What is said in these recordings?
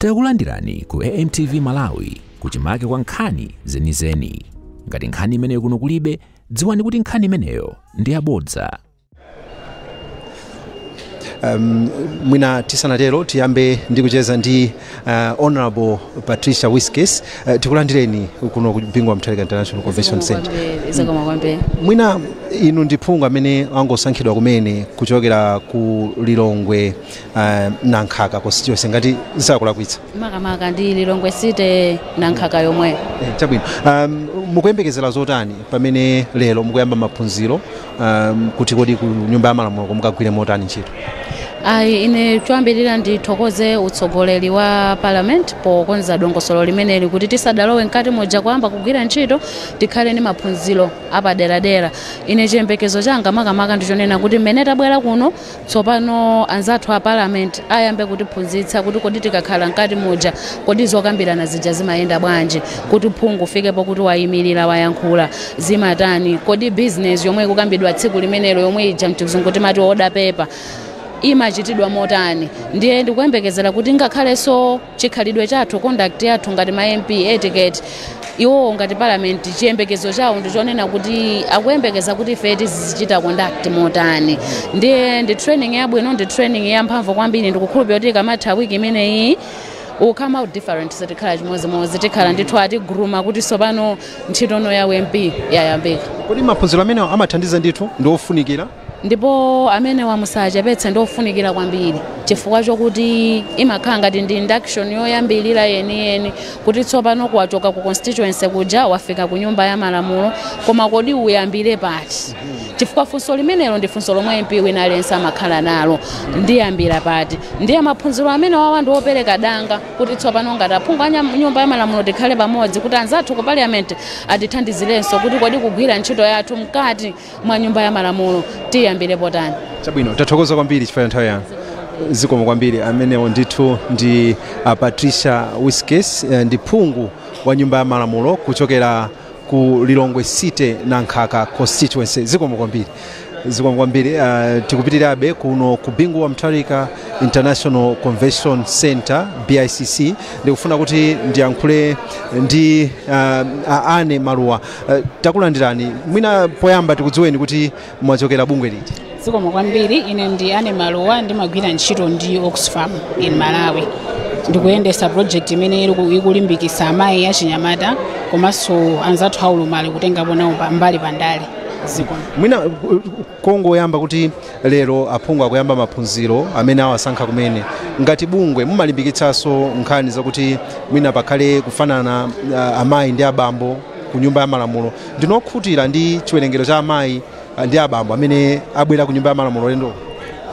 Takulandirani ku AMTV Malawi, kuchimake kwa nkhani zenizeni. Ngati nkhani imeneyo kuno kulibe, dziwani kuti nkhani imeneyo ndi yabodza. Mwina tisanatero, tiyambe ndi kucheza ndi Honorable Patricia Wiskes. Tikulandireni kuno ku Bingu wa Mutharika International Convention Center. Zikomo kwambiri. Mwina inu ndi phungu amene angosankhidwa kumene kuchokera ku Lilongwe Nankhaka constituency, ngati zisakulakwitsa? Makamaka ndi Lilongwe City, Nankhaka yomwe. Chabwino. Mukuyembekezera zotani pamene lero mukuyamba maphunziro, kuti kodi ku Nyumba ya Malamulo mukagwire motani ntchito? Ayi, ine choyambirira ndithokoze utsogoleri wa Parliament pokonza dongosolo limeneli, kuti tisadalowe mkati muja kuyamba kugwira ntchito tikhale ndi maphunziro apaderadera. Ine chiyembekezo changa makamaka ndichonena kuti mmene tabwera kuno tsopano, anzathu a Parliament ayambe kutiphunzitsa kuti kodi tikakhala mkati muja, kodi zokambirana zija zimayenda bwanji, kuti phungu ufikepo kuti wayimirira, wayankhula, zimatani, kodi business yomwe ikukambidwa tsiku limenelo, yomwe ija mchizungu timati order paper, imachitidwa motani. Ndiye ndikuyembekezera kuti ngakhalenso chikhalidwe chathu, conduct yathu ngati ma MP, etiquette, iwowo ngati Parliament chiyembekezo chawo ndichonena kuti akuyembekeza kuti ife tizichita conduct motani. Ndiye ndi training yabwino, ndi training yamphamvu kwambiri. Ndikukhulupirira kuti ikamatha wiki imeneyi, will come out different. Sitikhala chimodzimodzi, tikhala ndithu atigrooma kuti tsopano ntchitono ya MP yayambika. Kodi maphunziro amenewa amathandiza ndithu, ndi ofunikira? Ndipo amene wamusachepetse, ndi ofunikira kwambiri, chifukwa chokuti imakhala ngati ndi induction yoyambirira yeniyeni, kuti tsopano kuwachoka ku constituency kuja, wafika ku Nyumba ya Malamulo, koma kodi uyambire pati? Chifukwa funso limenelo ndi funso lomwe MP wina aliyense amakhala nalo: ndiyambira pati? Ndiye maphunziro amene wawa ndi opereka danga kuti tsopano ngati aphungu a Nyumba ya Malamulo tikhale pamodzi, kuti anzathu ku Parliament atithandizirenso kuti kodi kugwira ntchito yathu mkati mwa Nyumba ya Malamulo tiyambire potani. Chabwino, tathokoza kwambiri chifukwa cha nthawi yanu. Zikomo kwambiri. Amenewo ndithu ndi Patricia Wiskes, ndi phungu wa Nyumba ya Malamulo kuchokera ku Lilongwe City Nankhaka constituency. Zikomo kwambiri, zikomo kwambiri. Tikupitirirabe kuno ku Bingu wa Mutharika International Convention Center, BICC. Ndikufuna kuti ndiyankhule ndi Ane Maluwa. Takulandirani. Mwina poyamba tikudziweni kuti mwachokera bungwe liti? Zikomo kwambiri. Ine ndi Ane Maluwa, ndimagwira ntchito ndi Oxfam in Malawi. Ndikuyendesa project imene ikulimbikitsa amayi achinyamata komanso anzathu aulumali kutengapo nawo mbali pandale. Zikomo. Mwina kongoyamba, kuti lero aphungu akuyamba maphunziro amene awasankha kumene, ngati bungwe mumalimbikitsanso nkhani zakuti mwina pakhale kufanana amayi ndi abambo ku Nyumba ya Malamulo, ndinokhutira ndi chiwerengero cha amayi ndi abambo amene abwera ku Nyumba ya Malamulo lendo?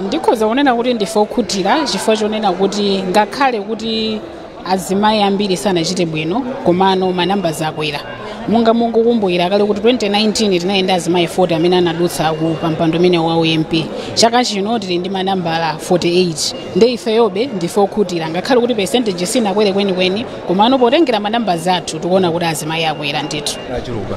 Ndikhoza kunena kuti ndife okhutira, chifukwa chonena kuti ngakhale kuti azimayi ambiri sanachite bwino, komano manamba akwera. Monga mungukumbukira kale kuti 2019 tinali ndi azimayi 40 amene anadutsa ku pampando umene wa uMP. Chaka chino tili ndi manambala 48. Nde ifeyobe ndife okhutira, ngakhale kuti percentage sinakwere kwenikweni, komano potengera manamba zathu tikuona kuti azimayi akwera ndithu. Achuluka.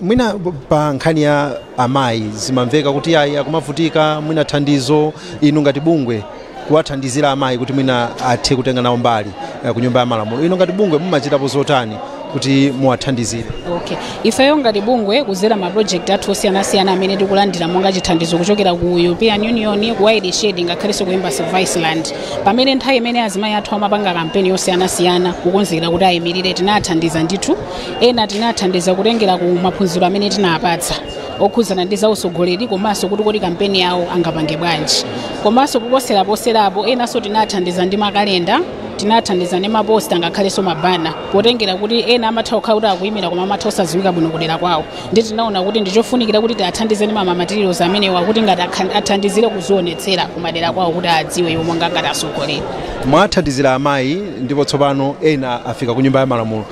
Mwina pa nkhani ya amayi zimamveka kuti ayi, akumavutika, mwina thandizo, inu ngati bungwe kuwathandizira amayi kuti mwina athe kutenga nawo mbali ku Nyumba ya Malamulo, inu ngati bungwe mumachitapo zotani kuti muwathandizire? Okay, ifeyo ngati bungwe, kuzera ma project athu osiyanasiyana amene tikulandira monga chithandizo kuchokera ku European Union, ku WaterShed, ngakhalenso ku Embassy of Iceland, pamene nthawi imene azimayi athu amapanga kampeni yosiyanasiyana kukonzekera kuti ayimirire, tinathandiza ndithu. Ena tinathandiza kutengera ku maphunziro amene tinapatsa okhudzana ndi zautsogoleri, komanso kuti kodi kampeni yawo angapange bwanji. Komanso kuposeraposerapo, enanso tinathandiza ndi makalenda, tinathandiza ndi maposter, ngakhalenso mabanner, potengera kuti ena amatha kukhala kuti akuyimira koma amatha osadziwika bwino kudera kwawo. Ndi tinaona kuti ndichofunikira kuti tiathandize ndi ma materials amenewa, kuti ngati athandizire kuzionetsera kumadera kwawo, kuti adziwe iwo monga ngati atsogoleri. Mwathandizira amayi, ndipo tsopano ena afika ku Nyumba ya Malamulo.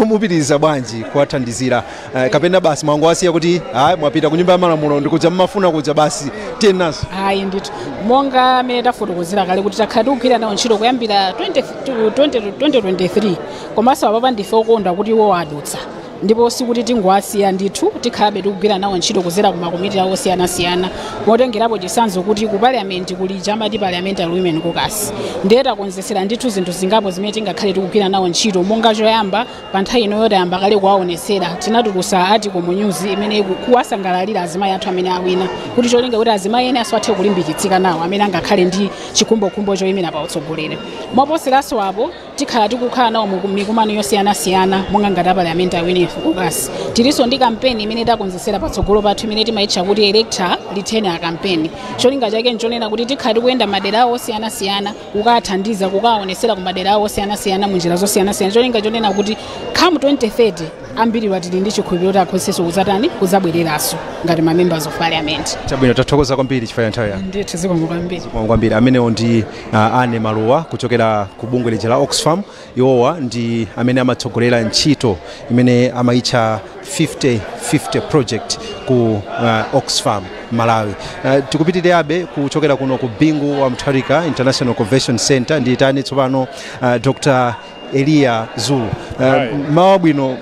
Mupitiriza bwanji kuwathandizira, kapena basi mwangowasiya kuti hayi, mwapita ku Nyumba ya Malamulo ndikuja mmafuna kuja, basi tiye nazo? Ayi ndithu, monga amene tafotokozera kale kuti takhala tikugwira nawo ntchito kuyambira 20 20 2023, komanso apapa ndife okondwa kuti iwo adutsa. Ndipo sikuti tingowasiya ndithu, tikhalabe tikugwira nawo ntchito kuzera ku makomiti awo osiyanasiyana. Motengerapo chitsanzo kuti ku parliament kuli chamati Parliamentary Women Caucus, ndiye takonzesera ndithu zinthu zingapo zimene tingakhale tikugwira nawo ntchito. Monga choyamba, pa nthawi ino yoyamba kale kuwaonesera, tinatulutsa article mu news imene kuwasangalalira azimayi athu amene awina, kuti cholinga kuti azimayi ene asathe kulimbikitsika nawo amene angakhale ndi chikhumbokhumbo choyimira pa utsogoleri. Moposeranso apo, tikhala tikukhala nawo mu mikumano yosiyanasiyana monga ngati Parliamentary Women Caucus. Tilinso ndi kampeni imene takonzesera patsogolo pathu imene timayitcha kuti Elect Her, Retain Her campaign. Cholinga chake nchonena kuti tikhala tikuyenda madera awo osiyanasiyana kukathandiza, kukaonesera ku madera awo osiyanasiyana munjira zosiyanasiyana, cholinga chonena kuti come 2030 ambiri tili ndi chikhulupiriro kuti akhozenso kuzatani, kuzabwereranso ngati ma members of parliament. Chabwino, tathokoza kwambiri chifukwa cha nthawi yanu. Ndithu, zikomo kwambiri. Zikomo kwambiri. Amenewo ndi Ane Maluwa kuchokera ku bungwe lija la Oxfam. Iwowa ndi amene amatsogolera ntchito imene amayitcha 50-50 Project ku Oxfam Malawi. Tikupitirirabe kuchokera kuno ku Bingu wa Mutharika International Convention Center. Ndiyitane tsopano Dr Eliya Zulu. Mawa bwino.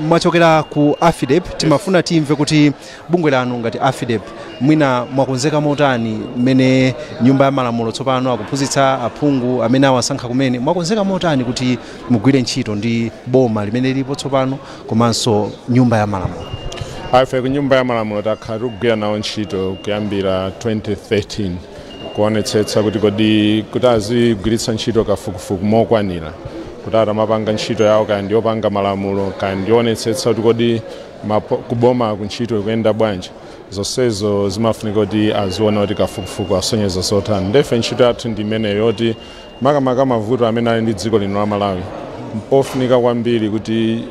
Mwachokera ku AFIDEP. Timafuna timve kuti bungwe lanu ngati AFIDEP mwina mwakonzeka motani mmene Nyumba ya Malamulo tsopano akuphunzitsa aphungu amene awasankha kumene. Mwakonzeka motani kuti mugwire ntchito ndi boma limene lilipo tsopano komanso Nyumba ya Malamulo? Ife ku Nyumba ya Malamulo takhala tikugwira nawo ntchito kuyambira 2013, kuonetsetsa kuti kodi kuti azigwiritsa ntchito kafukufuku mokwanira, kuti atamapanga ntchito yawo, kaya ndiyopanga malamulo, kaya ndionetsetsa kuti kodi kuboma kuntchito ikuyenda bwanji, zonsezo zimafunika kuti aziona kuti kafukufuku asonyeza zotani. Ndefe ntchito yathu ndi imeneyo, yoti makamaka mavuto amene ali ndi dziko lino la Malawi, mpofunika kwambiri kuti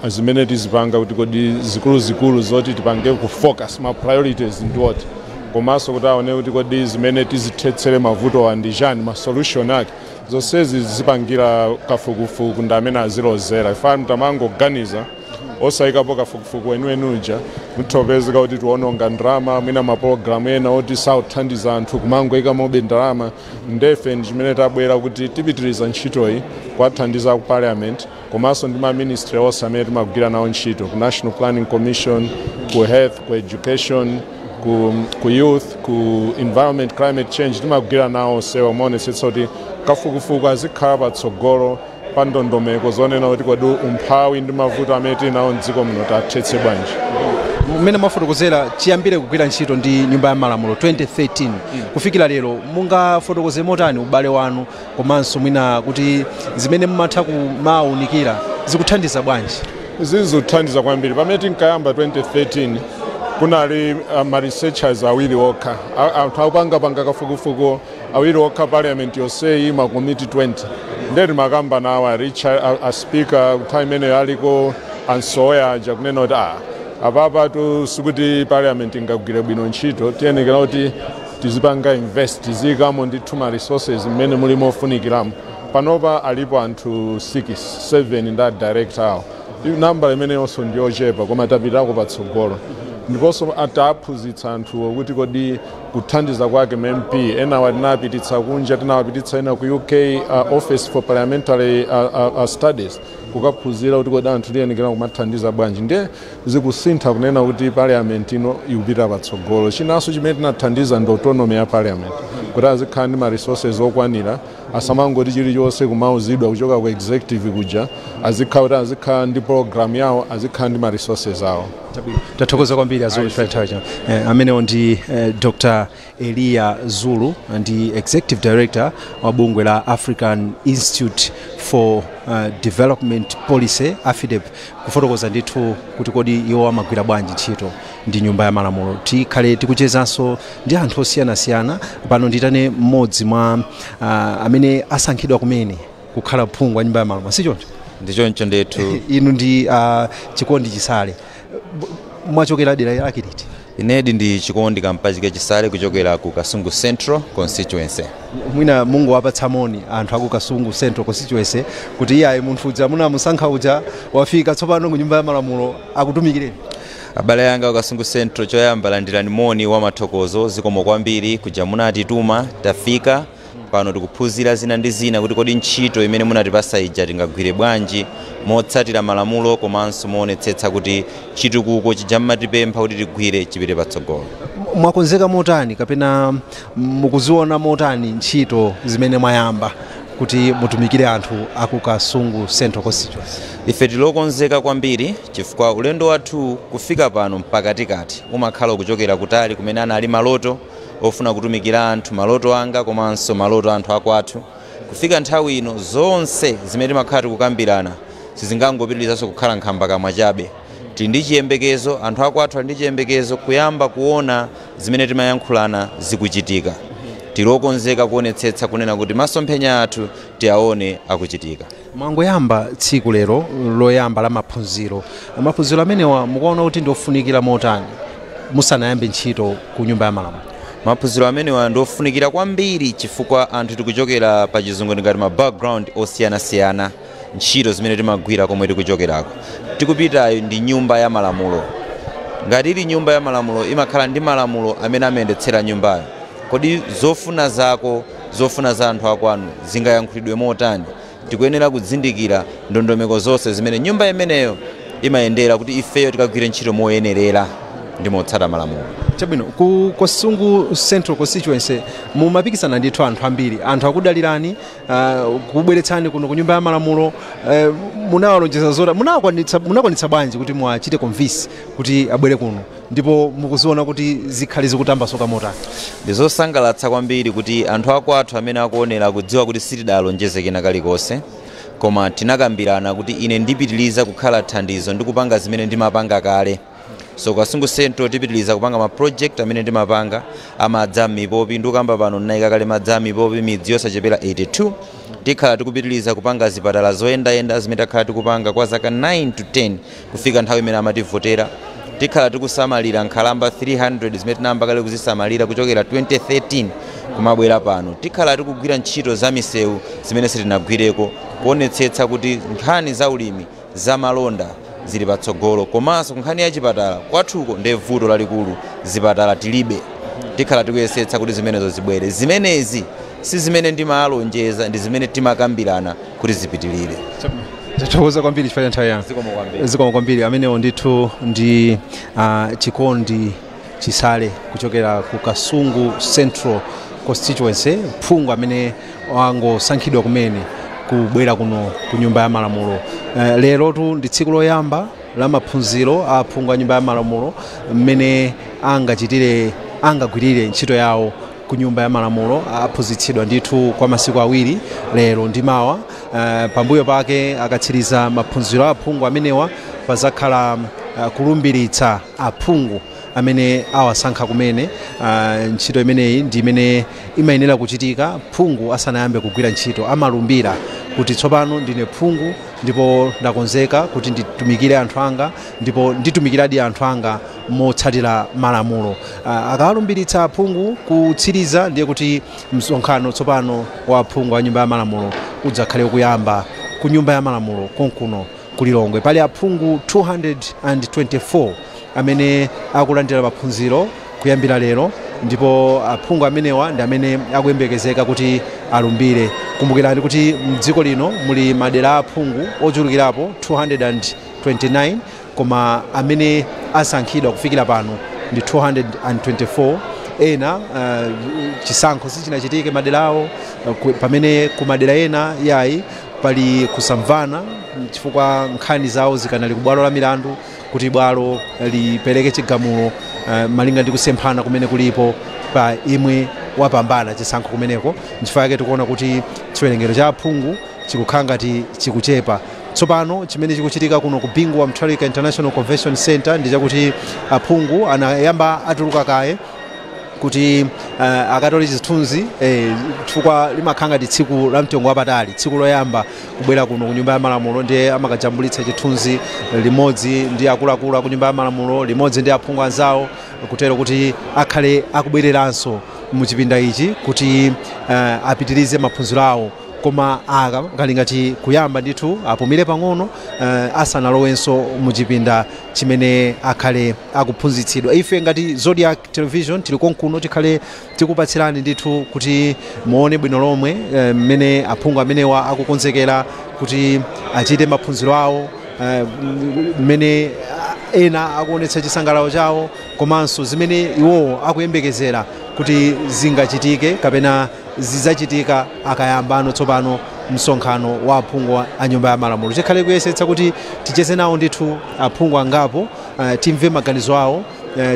zimene tizipanga, kuti kodi zikuluzikulu zoti tipange ku focus, ma priorities ndiwoti, komanso kuti aone kuti kodi zimene tizithetsere mavuto ndi chani, ma solution ake. Zonsezi zipangira kafukufuku ndi amene azilozera. Ife tamangoganiza osayikapo kafukufuku weniweni uja, mutopezeka kuti tiononga ndalama, mwina mapologalamu ena oti sauthandiza anthu kumangoyikamobe ndalama. Ndefe ndi chimene tabwera kuti tipitiriza ntchitoyi kuwathandiza ku parliament komanso ndi ma ministry onse amene timagwira nawo ntchito, ku National Planning Commission, ku health, ku education, ku youth, ku environment, climate change. Timagwira nawo onsewa kumaonetsetsa kuti kafukufuku azikhala patsogolo pa ndondomeko zonena kuti kodi umphawi ndi mavuto amene tili nawo mdziko muno tathetse bwanji. Mmene mwafotokozera, chiyambire kugwira ntchito ndi Nyumba ya Malamulo 2013 kufikira lero, mungafotokoze motani ubale wanu, komanso mwina kuti zimene mumatha kumawunikira zikuthandiza bwanji? Zizikuthandiza kwambiri. Pamene tinkayamba 2013 kunali ma researchers awiri okha, anthu akupangapanga kafukufuku awiri okha, parliament yonseyi makomiti 20. Ndeti makamba nawo a Richard, a speaker nthawi imeneyo aliko ansoya aja, kunena kuti apapatu sikuti parliament ingagwire bwino ntchito, tiyenekera kuti tizipanga invest, tiziyikamo ndithu ma resources mmene muli mofunikiramo. Panopa alipo anthu 6, 7 ndi a director awo. Nambala imeneyonso ndiyochepa, koma tapitako patsogolo. Ndiponso ataphunzitsa anthuwo kuti kodi kuthandiza kwake ma MP enawa tinapititsa kunja, tinawapititsa ena ku UK, Office for Parliamentary Studies, kukaphunzira kuti kodi anthu tiyenekera kumathandiza bwanji. Ndiye zikusintha kunena kuti parliament ino ikupita patsogolo. Chinanso chimene tinathandiza ndi autonomy ya parliament, kuti azikhala ndi ma resources okwanira, asamangoti chilichonse kumauzidwa kuchoka ku executive kuja, azikhala kuti azikhala ndi program yawo, azikhala ndi ma resources awo. Tathokoza kwambiri azulu chifukwa nthawi chano. Amenewo ndi Dr Eliya Zulu, ndi executive director wa bungwe la African Institute for Development Policy, AFIDEP, kufotokoza ndithu kuti kodi iwo amagwira bwanji ntchito ndi Nyumba ya Malamulo. Tikhale tikuchezanso ndi anthu osiyanasiyana pano. Nditane mmodzi mwa amene asankhidwa kumene kukhala phungu wa Nyumba ya Malamulo, sichoncho? Ndichoncho ndithu. Inu ndi Chikondi Chisale. Mwachokera dera lake liti? Inedi ndi Chikondi Kampachike Chisale, kuchokera ku Kasungu Central Constituency. Mwina mungowapatsa moni anthu aku Kasungu Central Constituency, kuti iyayi, munthu uja munamusankha uja wafika tsopano ku Nyumba ya Malamulo, akutumikireni. Abale anga ku Kasungu Central, choyamba landirani moni wa mathokozo. Zikomo kwambiri kuja munatituma, tafika. Pano tikuphunzira zina ndi zina kuti kodi ntchito imene munatipasa ija tingagwire bwanji motsatira malamulo komanso moonetsetsa kuti chitukuko chija mmatipempha kuti tigwire chipite patsogolo. Mwakonzeka motani kapena mukuziona motani ntchito zimene mwayamba kuti mutumikire anthu aku Kasungu Central Constituency? Ife tilokonzeka kwambiri chifukwa ulendo wathu kufika pano mpakatikati umakhala kuchokera kutali kumene anali maloto ofuna kutumikira anthu, maloto anga komanso maloto anthu akwathu. Kufika nthawi ino zonse zimene timakhala tikukambirana sizingangopitirizaso kukhala nkhamba kamwa chabe. Tili ndi chiyembekezo, anthu akwathu ali ndi chiyembekezo kuyamba kuona zimene timayankhulana zikuchitika. Tilokonzeka kuonetsetsa kunena kuti masomphenya athu tiyaone akuchitika. Mwangoyamba tsiku lero loyamba la maphunziro, maphunziro amenewa mukuona kuti ndiofunikira motani musanayambe ntchito ku Nyumba ya Malamulo? Maphunziro amenewa ndiofunikira kwambiri chifukwa anthu tikuchokera pa chizungu ngati ma background osiyanasiyana, ntchito zimene timagwira komwe tikuchokerako. Tikupitayo ndi Nyumba ya Malamulo. Ngati ili Nyumba ya Malamulo imakhala ndi malamulo amene amayendetsera nyumbayo. Kodi zofuna zako, zofuna za anthu akwanu zingayankhulidwe motani? Tikuyenera kuzindikira ndondomeko zonse zimene nyumba imeneyo imayendera kuti ifeyo tikagwire ntchito moyenerera ndi motsata malamulo. Chabwino, ku Kasungu Central Constituency mumapikisana ndithu anthu ambiri, anthu akudalirani, kubweretsani kuno ku Nyumba ya Malamulo. Munawalonjeza zota, munakwanitsa bwanji kuti mwachite convince kuti abwere kuno, ndipo mukuziona kuti zikhale zikutambasuka motani? Ndizosangalatsa kwambiri kuti anthu akwathu amene akuonera kudziwa kuti sitidalonjeze kena kalikonse, koma tinakambirana kuti ine ndipitiliza kukhala thandizo ndi kupanga zimene ndimapanga kale. So Kasungu Central tipitiliza kupanga ma project amene ndimapanga amadzi mipopi, ndikukamba pano ndinayika kale madzi mipopi midzi yosachepera 82. Tikhala tikupitiliza kupanga zipatala zoyendayenda zimene takhala tikupanga kwa zaka 9 to 10 kufika nthawi imene amativotera. Tikhala tikusamalira nkhalamba 300 zimene tinayamba kale kuzisamalira kuchokera 2013 kumabwera pano. Tikhala tikugwira ntchito za misewu zimene sitinagwireko, kuonetsetsa kuti nkhani za ulimi, za malonda zili patsogolo, komanso nkhani ya chipatala kwathuko ndiye vuto lalikulu, zipatala tilibe. Tikhala tikuyesetsa kuti zimenezo zibwere. Zimenezi si zimene ndimalonjeza, ndi zimene timakambirana kuti zipitilire. Tathokoza kwambiri chifukwa cha nthawi yanu. Zikomo kwambiri. Amenewo ndithu ndi Chikondi Chisale kuchokera ku Kasungu Central Constituency, phungu amene wangosankhidwa kumene kubwera kuno ku Nyumba ya Malamulo. Lerotu ndi tsiku loyamba la maphunziro a phungu a Nyumba ya Malamulo mmene angagwirire ntchito yawo ku Nyumba ya Malamulo. Aphunzitsidwa ndithu kwa masiku awiri, lero ndi mawa. Pambuyo pake akatsiriza maphunziro a aphungu amenewa pazakhala kulumbiritsa aphungu amene awasankha kumene. Ntchito imeneyi ndi imene imayenera kuchitika phungu asanayambe kugwira ntchito, amalumbira kuti tsopano ndine phungu ndipo ndakonzeka kuti nditumikire anthu anga, ndipo nditumikiradi anthu anga motsatira malamulo. Akalumbiritsa aphungu kutsiriza, ndiye kuti msonkhano tsopano wa aphungu a Nyumba ya Malamulo udzakhale kuyamba ku Nyumba ya Malamulo konkuno ku Lilongwe. Pali aphungu 224 amene akulandira maphunziro kuyambira lero, ndipo aphungu amenewa ndi amene akuyembekezeka kuti alumbire. Kumbukirani kuti mdziko lino muli madera aphungu ochulukirapo 229, koma amene asankhidwa kufikira pano ndi 224. Ena chisankho sichinachitike madera awo, pamene ku madera ena yayi pali kusamvana chifukwa nkhani zawo zikanali ku bwalo la milandu kuti bwalo lipereke chigamulo, malinga ndi kusemphana kumene kulipo pa imwe wapambana chisankho kumeneko. Nchifukwa chake tikuona kuti chiwerengero cha aphungu chikukhala ngati chikuchepa. Tsopano chimene chikuchitika kuno ku Bingu wa Mutharika International Convention Center ndi chakuti aphungu anayamba atuluka kaye kuti akatole chithunzi, chifukwa limakhala ngati tsiku la mtengo wapatali, tsiku loyamba kubwera kuno ku Nyumba ya Malamulo, ndiye amakajambulitsa chithunzi limodzi ndi akuluakulu ku Nyumba ya Malamulo, limodzi ndi aphungu anzawo, kutero kuti akhale akubwereranso muchipinda ichi kuti apitirize maphunziro awo. Koma aka kali ngati kuyamba ndithu apumire pang'ono asanalowenso muchipinda chimene akhale akuphunzitsidwa. Ife ngati Zodiac Television tili konkuno, tikhale tikupatsirani ndithu kuti muone bwino lomwe mmene aphungu amenewa akukonzekera kuti achite maphunziro awo, mmene ena akuonetsa chisangalalo chawo, komanso zimene iwowo akuyembekezera kuti zingachitike kapena zidzachitika akayambano tsopano msonkhano wa aphungu a Nyumba ya Malamulo. Tikhale kuyesetsa kuti ticheze nawo ndithu aphungu angapo, timve maganizo awo,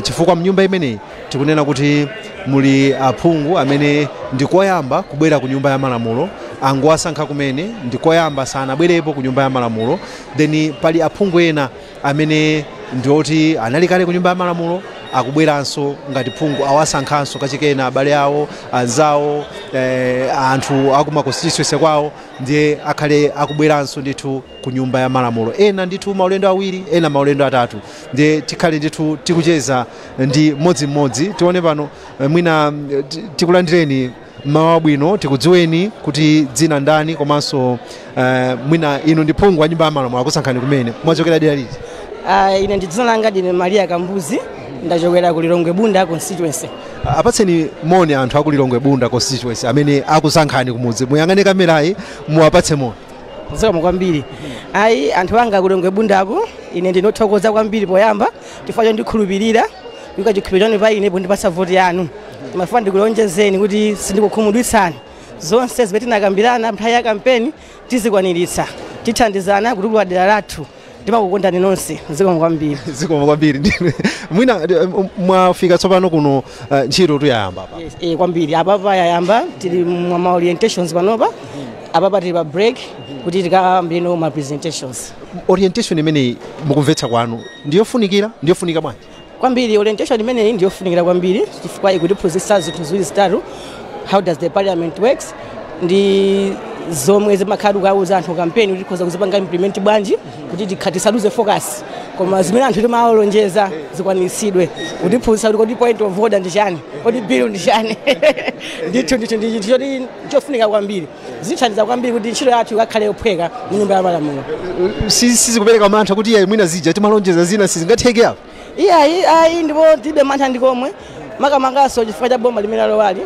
chifukwa mnyumba imeneyi tikunena kuti muli aphungu amene ndikoyamba kubwera ku Nyumba ya Malamulo, angowasankha kumene, ndikoyamba, sanabwerepo ku Nyumba ya Malamulo. Then pali aphungu ena amene ndioti anali kale ku Nyumba ya Malamulo, akubweranso ngati phungu, awasankhanso kachikena, abale awo, anzawo, anthu akuma constituency kwawo, ndiye akhale akubweranso ndithu ku Nyumba ya Malamulo, ena ndithu maulendo awiri, ena maulendo atatu. Ndiye tikhale ndithu tikucheza ndi mmodzimmodzi. Tione pano, mwina tikulandireni mmawa bwino, tikudziweni kuti dzina ndani, komanso mwina inu ndi phungu wa Nyumba ya Malamulo, akusankhani kumene, mwachokera dera liti? Ine ndi dzina langa ndine Maria Kambuzi, ndachokera ku Lilongwe Bunda constituency. Apatseni moni anthu aku Lilongwe Bunda constituency amene akusankhani kumudzi. Muyang'ane kamerayi, muwapatse moni. Zikomo kwambiri. Ayi, anthu anga ku Lilongwe Bundako, ine ndinothokoza kwambiri poyamba chifukwa chondikhulupirira, kuyika chikhulupiriro pa ine pondipatsa voti yanu. Ndimafuna ndikulonjezeni kuti sindikukhumudwitsani. Zonse zimene tinakambirana nthawi ya kampeni tizikwaniritsa, tithandizana kutukula dera lathu. Ndimakukondani nonse, zikomo kwambiri. Zikomo kwambiri. Mwina mwafika tsopano kuno, ntchito tuyayamba pa? Yes, kwambiri, apapa yayamba, tili mwa orientations panopa. Apapa tili pa break kuti tikayambeno ma presentations. Orientation imeneyi, mukumvetsa kwanu, ndiyofunikira, ndiyofunika bwanji? Kwambiri, orientation imeneyi ndiyofunikira kwambiri chifukwa ikutiphunzitsa zinthu ziwiri zitatu: how does the parliament works, ndi zomwe zimakhala kukauza anthu kampeni kuti tikhoza kuzipanga implement bwanji kuti tisaluze focus, koma zimene anthu timawalonjeza zikwaniritsidwe. Kutiphunzitsa kuti kodi point of order ndi chani, kodi bill ndi chani. Ndithu ndithu ndi chinthu choti chofunika kwambiri, zithandiza kwambiri kuti ntchito yathu ikakhale yophweka mu Nyumba ya Malamulo. Sizikupereka mantha kuti iyayi, mwina zija timalonjeza zina sizingatheke apa? Iyayi, ayi, ndipo tilibe mantha ndikomwe, makamakanso chifukwa cha boma limene lalowali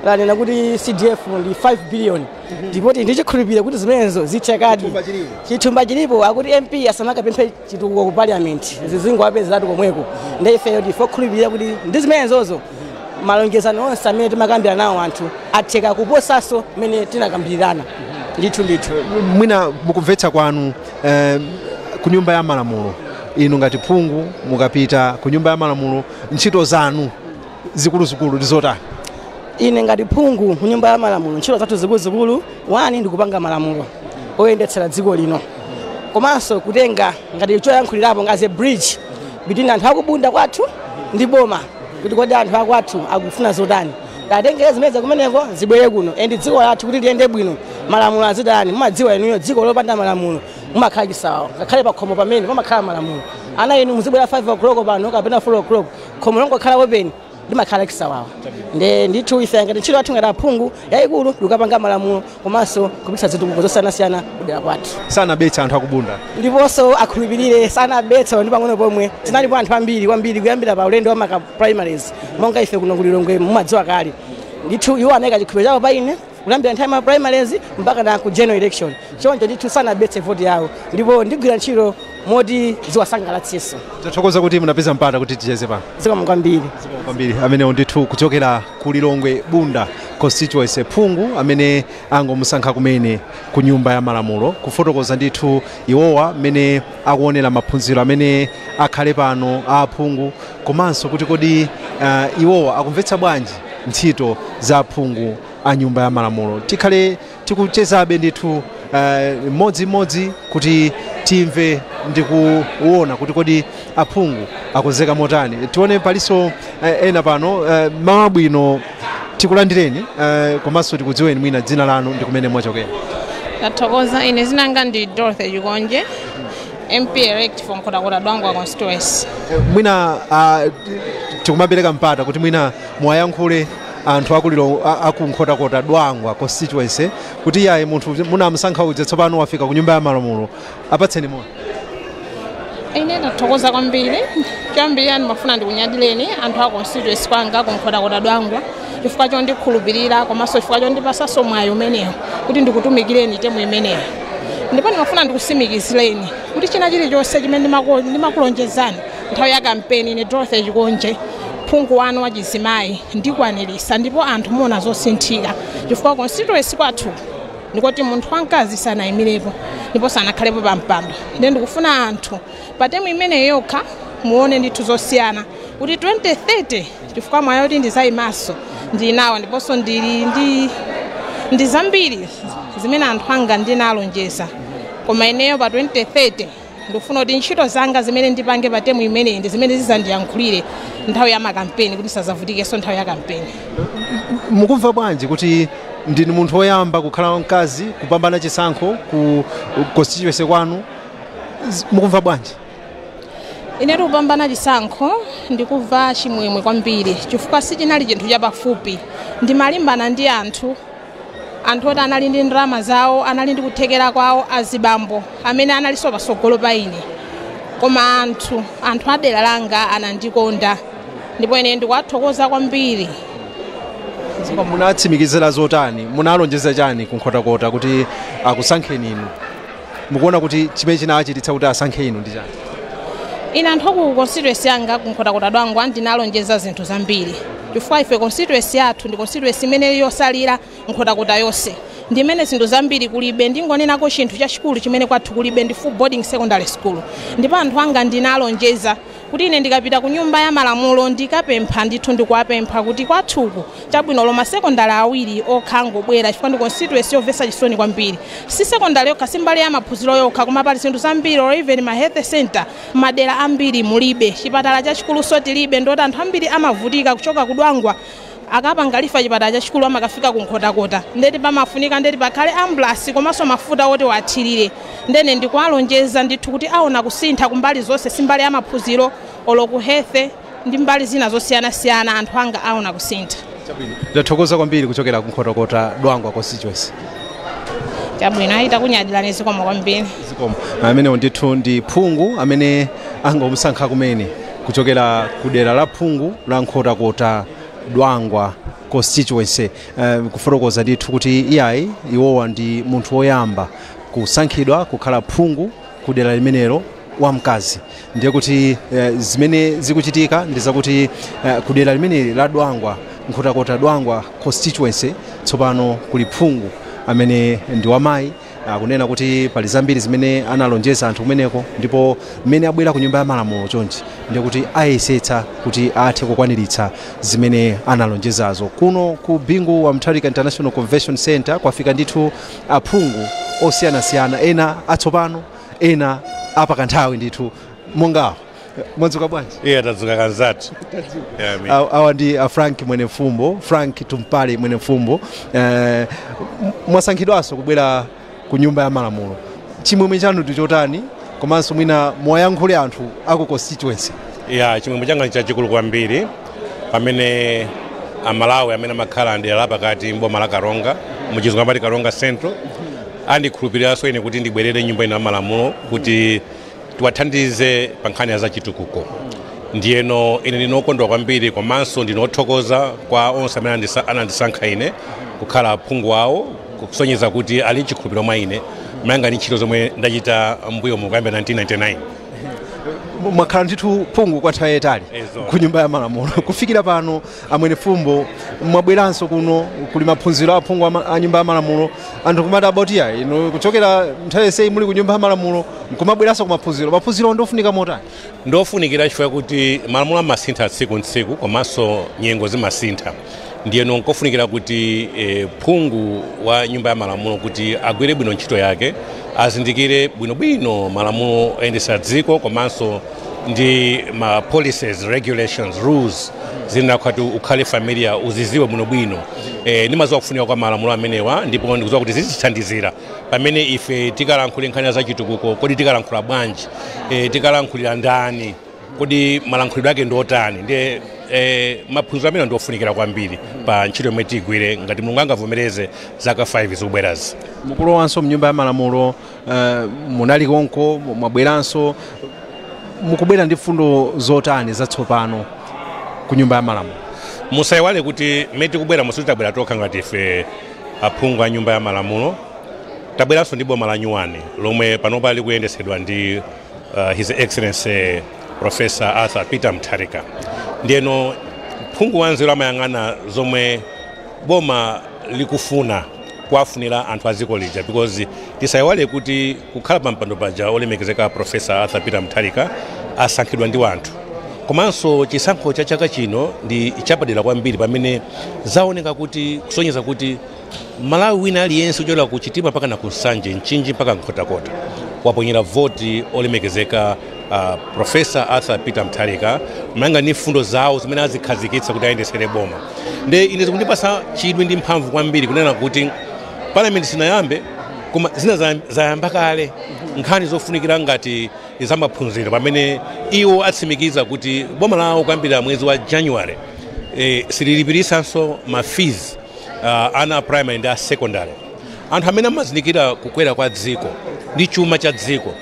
lanena kuti CDF ndi 5 billion, ndipo tili ndi chikhulupiriro kuti zimenezo zithekadi. Chithumba chilipo. Akuti MP asamakapemphe chitukuko ku parliament, zizingowapezeratu komweko. Ndi ifeyo ndife okhulupirira kuti ndi zimenezozo malonjezano onse amene timakambira nawo anthu atheka kuposanso mmene tinakambirana. Ndithu ndithu. Mwina mukumvetsa kwanu, ku Nyumba ya Malamulo, inu ngati phungu mukapita ku Nyumba ya Malamulo, ntchito zanu zikuluzikulu ndi zotani? Ine ngati phungu ku Nyumba ya Malamulo, ntchito zathu zikuluzikulu, one, ndikupanga malamulo oyendetsera dziko lino, komanso kutenga ngati choyankhulirapo as a bridge between anthu akubunda kwathu ndi boma, kuti kodi anthu akwathu akufuna zotani, tatengere zimene kumeneko zibwere kuno. And dziko lathu kuti liyende bwino, malamulo azitani? Mumadziwa inuyo, dziko lopanda malamulo mumakhala chisawawa. Ngakhale pakhomo pamene pamakhala malamulo, ana inu muzibwera 5 o'clock pano kapena 4 o'clock, khomo longokhala open limakhala chisawawa. Nde ndithu ife ngati ntchito yathu ngati aphungu yayikulu ndikukapanga malamulo komanso kupititsa zitukuko zosiyanasiyana kudera kwathu. Sanabetsa anthu akubunda? Ndiponso akhulupirire, sanabetsa ndi pang'ono pomwe. Tinalipo anthu ambiri kwambiri kuyambira pa ulendo wa maka primaries, monga ife kuno kulilongwe mumadziwa kale. Ndithu iwo anayika chikhulupiriro chawo pa ine kuyambira nthawi ma primaries mpaka na ku general election. Choncho ndithu sanabetse voti yawo, ndipo ndigwira ntchito moti ziwasangalatsenso. Tathokoza kuti munapeza mpata kuti ticheze pano. Zikomo kwambiri. Kwambiri. Amenewo ndithu kuchokera ku Lilongwe Bunda constituency, phungu amene angomusankha kumene ku Nyumba ya Malamulo, kufotokoza ndithu iwowa mmene akuonera maphunziro amene akhale pano a aphungu, komanso kuti kodi iwowa akumvetsa bwanji ntchito za aphungu a Nyumba ya Malamulo. Tikhale tikuchezabe ndithu mmodzimmodzi kuti timve ndi kuona kuti kodi aphungu akonzeka motani. Tione palinso ena pano. Mawa bwino, tikulandireni, komanso tikudziweni mwina dzina lanu ndi kumene mwachokera. Tathokoza. Ine zinanga ndi Dorothy Chikonje, MP elect for Nkhotakota Dwangwa constituency. Mwina tikumapereka mpata kuti mwina muwayankhule anthu akunkhotakota Dwangwa constituency kuti yayi munthu munamusankha uja tsopano wafika ku nyumba ya malamulo. Apatseni moni. Ine ndathokoza kwambiri. Choyambirira ndimafuna ndikunyadileni anthu a constituency kwanga kunkhotakota Dwangwa chifukwa chondikhulupirira komanso chifukwa chondipasanso mwayi umenewo kuti ndikutumikireni temu imeneyo. Ndipo ndimafuna ndikusimikizireni kuti china chilichonse chimene ndimakulonjezani nthawi ya kampeni, ine Dorothy Chikonje, phungu wanu wa chizimayi, ndikwanirisa, ndipo anthu muona zosinthika chifukwa constituency kwathu ndikoti munthu wamkazi sanayimirepo ndipo sanakhalepo pa mpando. Ndiye ndikufuna anthu pa temu imeneyo yokha muone ndithu zosiyana kuti 2030, chifukwa mwayi kuti ndizayimaso ndili nawo, ndiponso ndili ndi zambiri zimene anthu anga ndinalonjeza, koma ineyo pa 2030 ndikufuna kuti ntchito zanga zimene ndipange pa temu imeneyi ndi zimene zizandiyankhulire nthawi ya makampeni, kuti sazavutikenso nthawi ya kampeni. Mukumva bwanji kuti ndinu munthu woyamba kukhala mkazi kupambana chisankho ku constituency kwanu? Mukumva bwanji? Ine tikupambana chisankho, ndikumva chimwemwe kwambiri chifukwa sichinali chinthu chapafupi. Ndimalimbana ndi anthu oti anali ndi ndalama zawo, anali ndi kuthekera kwawo, azibambo amene analinso patsogolo pa ine, koma anthu adera langa anandikonda ndipo ine ndikuwathokoza kwambiri. Munatsimikizira zotani? Munalonjeza chani kunkhotakota kuti akusankheni inu? Mukuona kuti chimene chinachititsa kuti asankhe inu ndi chani? Ine anthu aku constituency yanga kunkhotakota Dwangwa ndinalonjeza zinthu zambiri chifukwa ife constituency yathu ndi constituency imene yosalira Nkhotakota yonse, ndimene zinthu zambiri kulibe. Ndingonenako chinthu chachikulu chimene kwathu kulibe ndi full boarding secondary school, ndipo anthu anga ndinalonjeza kuti ine ndikapita ku nyumba ya malamulo ndikapempha ndithu, ndikuwapempha kuti kwathuku chabwino loma sekondari awiri okha angobwera, chifukwa ndi constituency yomvetsa chisoni kwambiri. Si sekondari yokha, si mbali ya maphunziro yokha, koma pali zinthu zambiri, or even ma health center madera ambiri mulibe, chipatala chachikuluso tilibe, ndoti anthu ambiri amavutika kuchoka kudwangwa akapanga refer chipatala chachikulu amakafika kunkhotakota, ndeti pamafunika ndeti pakhale ambulance komanso mafuta oti wathirire. Ndene ndikuwalonjeza ndithu kuti aona kusintha kumbali zonse, si mbali ya maphunziro, olo ku health ndi mbali zina zosiyanasiyana, anthu anga aona kusintha. Ndathokoza kwambiri kuchokera kunkhotakota Dwangwa constituency. Chabwino, ayita kunyadirani, zikomo kwambiri. Zikomo. Amenewo ndithu ndi phungu amene angomusankha kumene kuchokera ku dera la phungu la Nkhotakota Dwangwa constituency, kufotokoza ndithu kuti iyayi, iwowa ndi munthu woyamba kusankhidwa kukhala phungu ku dera limenelo wamkazi. Ndiye kuti zimene zikuchitika ndi zakuti ku dera limeneli la Dwangwa, Nkhotakota Dwangwa constituency, tsopano kuli phungu amene ndi wamayi. Akunena kuti pali zambiri zimene analonjeza anthu kumeneko, ndipo mmene abwera ku nyumba ya malamulo chonchi ndiye kuti ayesetsa kuti athe kukwaniritsa zimene analonjezazo. Kuno ku Bingu wa Mutharika International Convention Center kwafika ndithu aphungu osiyanasiyana, ena atsopano, ena apakanthawi ndithu mongawo. Mwadzuka bwanji? Iye, tadzuka kanzathu. Yeah, Awa ndi a Frank Mwenefumbo, Frank Tumpale Mwenefumbo. Mwasankhidwanso kubwera ku nyumba ya malamulo, chimwemwe chanu ndi chotani? Komanso mwina muwayankhule anthu aku constituency. Ya, chimwemwe changa chachikulu kwambiri pamene Amalawi amene amakhala ndera lapakati mboma la Karonga, muchizungu amati Karonga Central, andikhulupiriranso ine kuti ndibwerere nyumba ino ya malamulo kuti tiwathandize pa nkhani ya zachitukuko. Ndiyeno ine ndinokondwa kwambiri komanso ndinothokoza kwa onse amene anandisankha ine kukhala phungu wawo, kusonyeza kuti ali chikhulupiriro mwa ine malinga ndi ntchito zomwe ndachita mbuyo mu kuyambira 1999. Mwakhala ndithu phungu kwa nthawi yayitali Ezo. ku nyumba ya malamulo kufikira pano. Amwene Fumbo, mwabweranso kuno kuli maphunziro aphungu a nyumba ya malamulo. Anthu kumati abotiya ino kuchokera nthawi yonseyi muli ku nyumba ya malamulo nkumabweranso ku maphunziro, maphunziro ndofunika motani? Ndofunikira chifukwa kuti malamulo amasintha tsiku ntsiku komanso nyengo zimasintha. Ndiyeno nkofunikira kuti phungu wa nyumba ya malamulo kuti agwire bwino ntchito yake azindikire bwinobwino malamulo oyendetsa dziko komanso ndi ma policies, regulations, rules zina, kuti ukhale familiar, uziziwe bwinobwino. Ndimaziwa kufunika kwa malamulo amenewa ndipo ndikuziwa kuti zizithandizira pamene ife tikalankhula nkhani za chitukuko. Kodi tikalankhula bwanji? Tikalankhulira ndani? Kodi malankhulidwe ake ndi otani? Ndiye Maphunziro amene ndiofunikira kwambiri pa ntchito yomwe tigwire ngati Mulungu angavomereze zaka 5 zikubwerazi. Mukulowanso mnyumba ya malamulo, munali konko, mwabweranso, mukubwera ndi fundo zotani zatsopano ku nyumba ya malamulo? Musayiwale kuti mmene tikubwera musuti tabwera tokha ngati ife aphungu a nyumba ya malamulo, tabweranso ndi boma la nyuwani lomwe panopa likuyendesedwa ndi His Excellency Professor Arthur Peter Mutharika. Ndiyeno phungu wanzeru amayang'ana zomwe boma likufuna kuwafunira anthu a dziko lija, because tisayiwale kuti kukhala pa mpando paja olemekezeka Professor Arthur Peter Mutharika asankhidwa ndi anthu. Komanso chisankho cha chaka chino ndi chapadera kwambiri pamene zaoneka kuti kusonyeza kuti Malawi wina aliyense kuchokera ku Chitipa mpaka na ku Nsanje, Mchinji mpaka Nkhotakota waponyera voti olemekezeka Professor Arthur Peter Mutharika malinga ndi mfundo zawo zimene azikhazikitsa kuti ayendesere boma. Nde ine zikundipasa chidwi ndi mphamvu kwambiri kunena kuti parliament sinayambe koma zina zayamba kale, nkhani zofunikira ngati zamaphunziro pamene iwo atsimikiza kuti boma lawo kuyambira mwezi wa January sililipirisanso ma fees ana primary ndi a secondary. Anthu amene amazindikira kukwera kwa dziko ndi chuma cha dziko,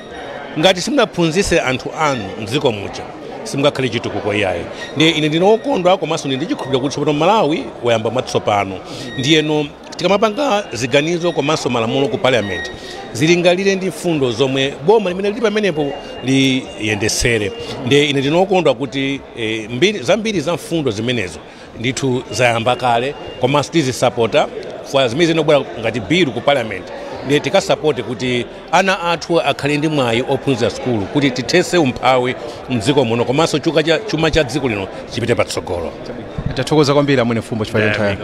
ngati simunaphunzitse anthu anu mdziko muja simungakhale chitukuko iyayi. Ndiye ine ndine wokondwa komanso ndi chikhulupiriro kuti tsopano Malawi wayamba mwatsopano. Ndiyeno tikamapanga ziganizo komanso malamulo ku parliament zilingalire ndi mfundo zomwe boma limene lili pamenepo liyendesere. Ndiye ine ndine wokondwa kuti zambiri za mfundo zimenezo ndithu zayamba kale, komanso tizisapota kwa zimene zinobwera ngati bill ku parliament. Ndiye tikasapote kuti ana athu akhale ndi mwayi ophunzira sukulu kuti tithetse umphawi mdziko muno komanso chuma cha dziko lino chipite patsogolo. Tathokoza kwambiri amwene Mfumbo chifukwa cha nthawi.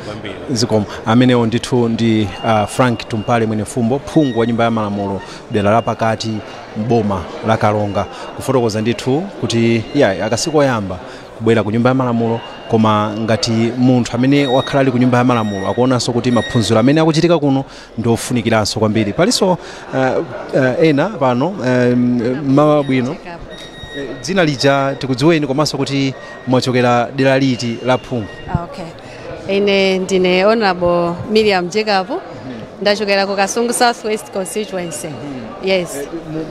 Zikomo. Amenewo ndithu ndi Frank Tumpale mwene Mfumbo, phungu wa nyumba ya malamulo dera la pakati mboma la Karonga, kufotokoza ndithu kuti ya akasiku oyamba kubwera ku nyumba ya malamulo, koma ngati munthu amene wakhala ali ku nyumba ya malamulo akuonanso kuti maphunziro amene akuchitika kuno ndi ofunikiranso kwambiri. Palinso ena pano. Mawa bwino, dzina lija tikudziweni komanso kuti mwachokera dera liti la phungu? Okay. Ine ndine Honorable Miriam Jacob, ndachokera ku Kasungu South West constituency. Yes.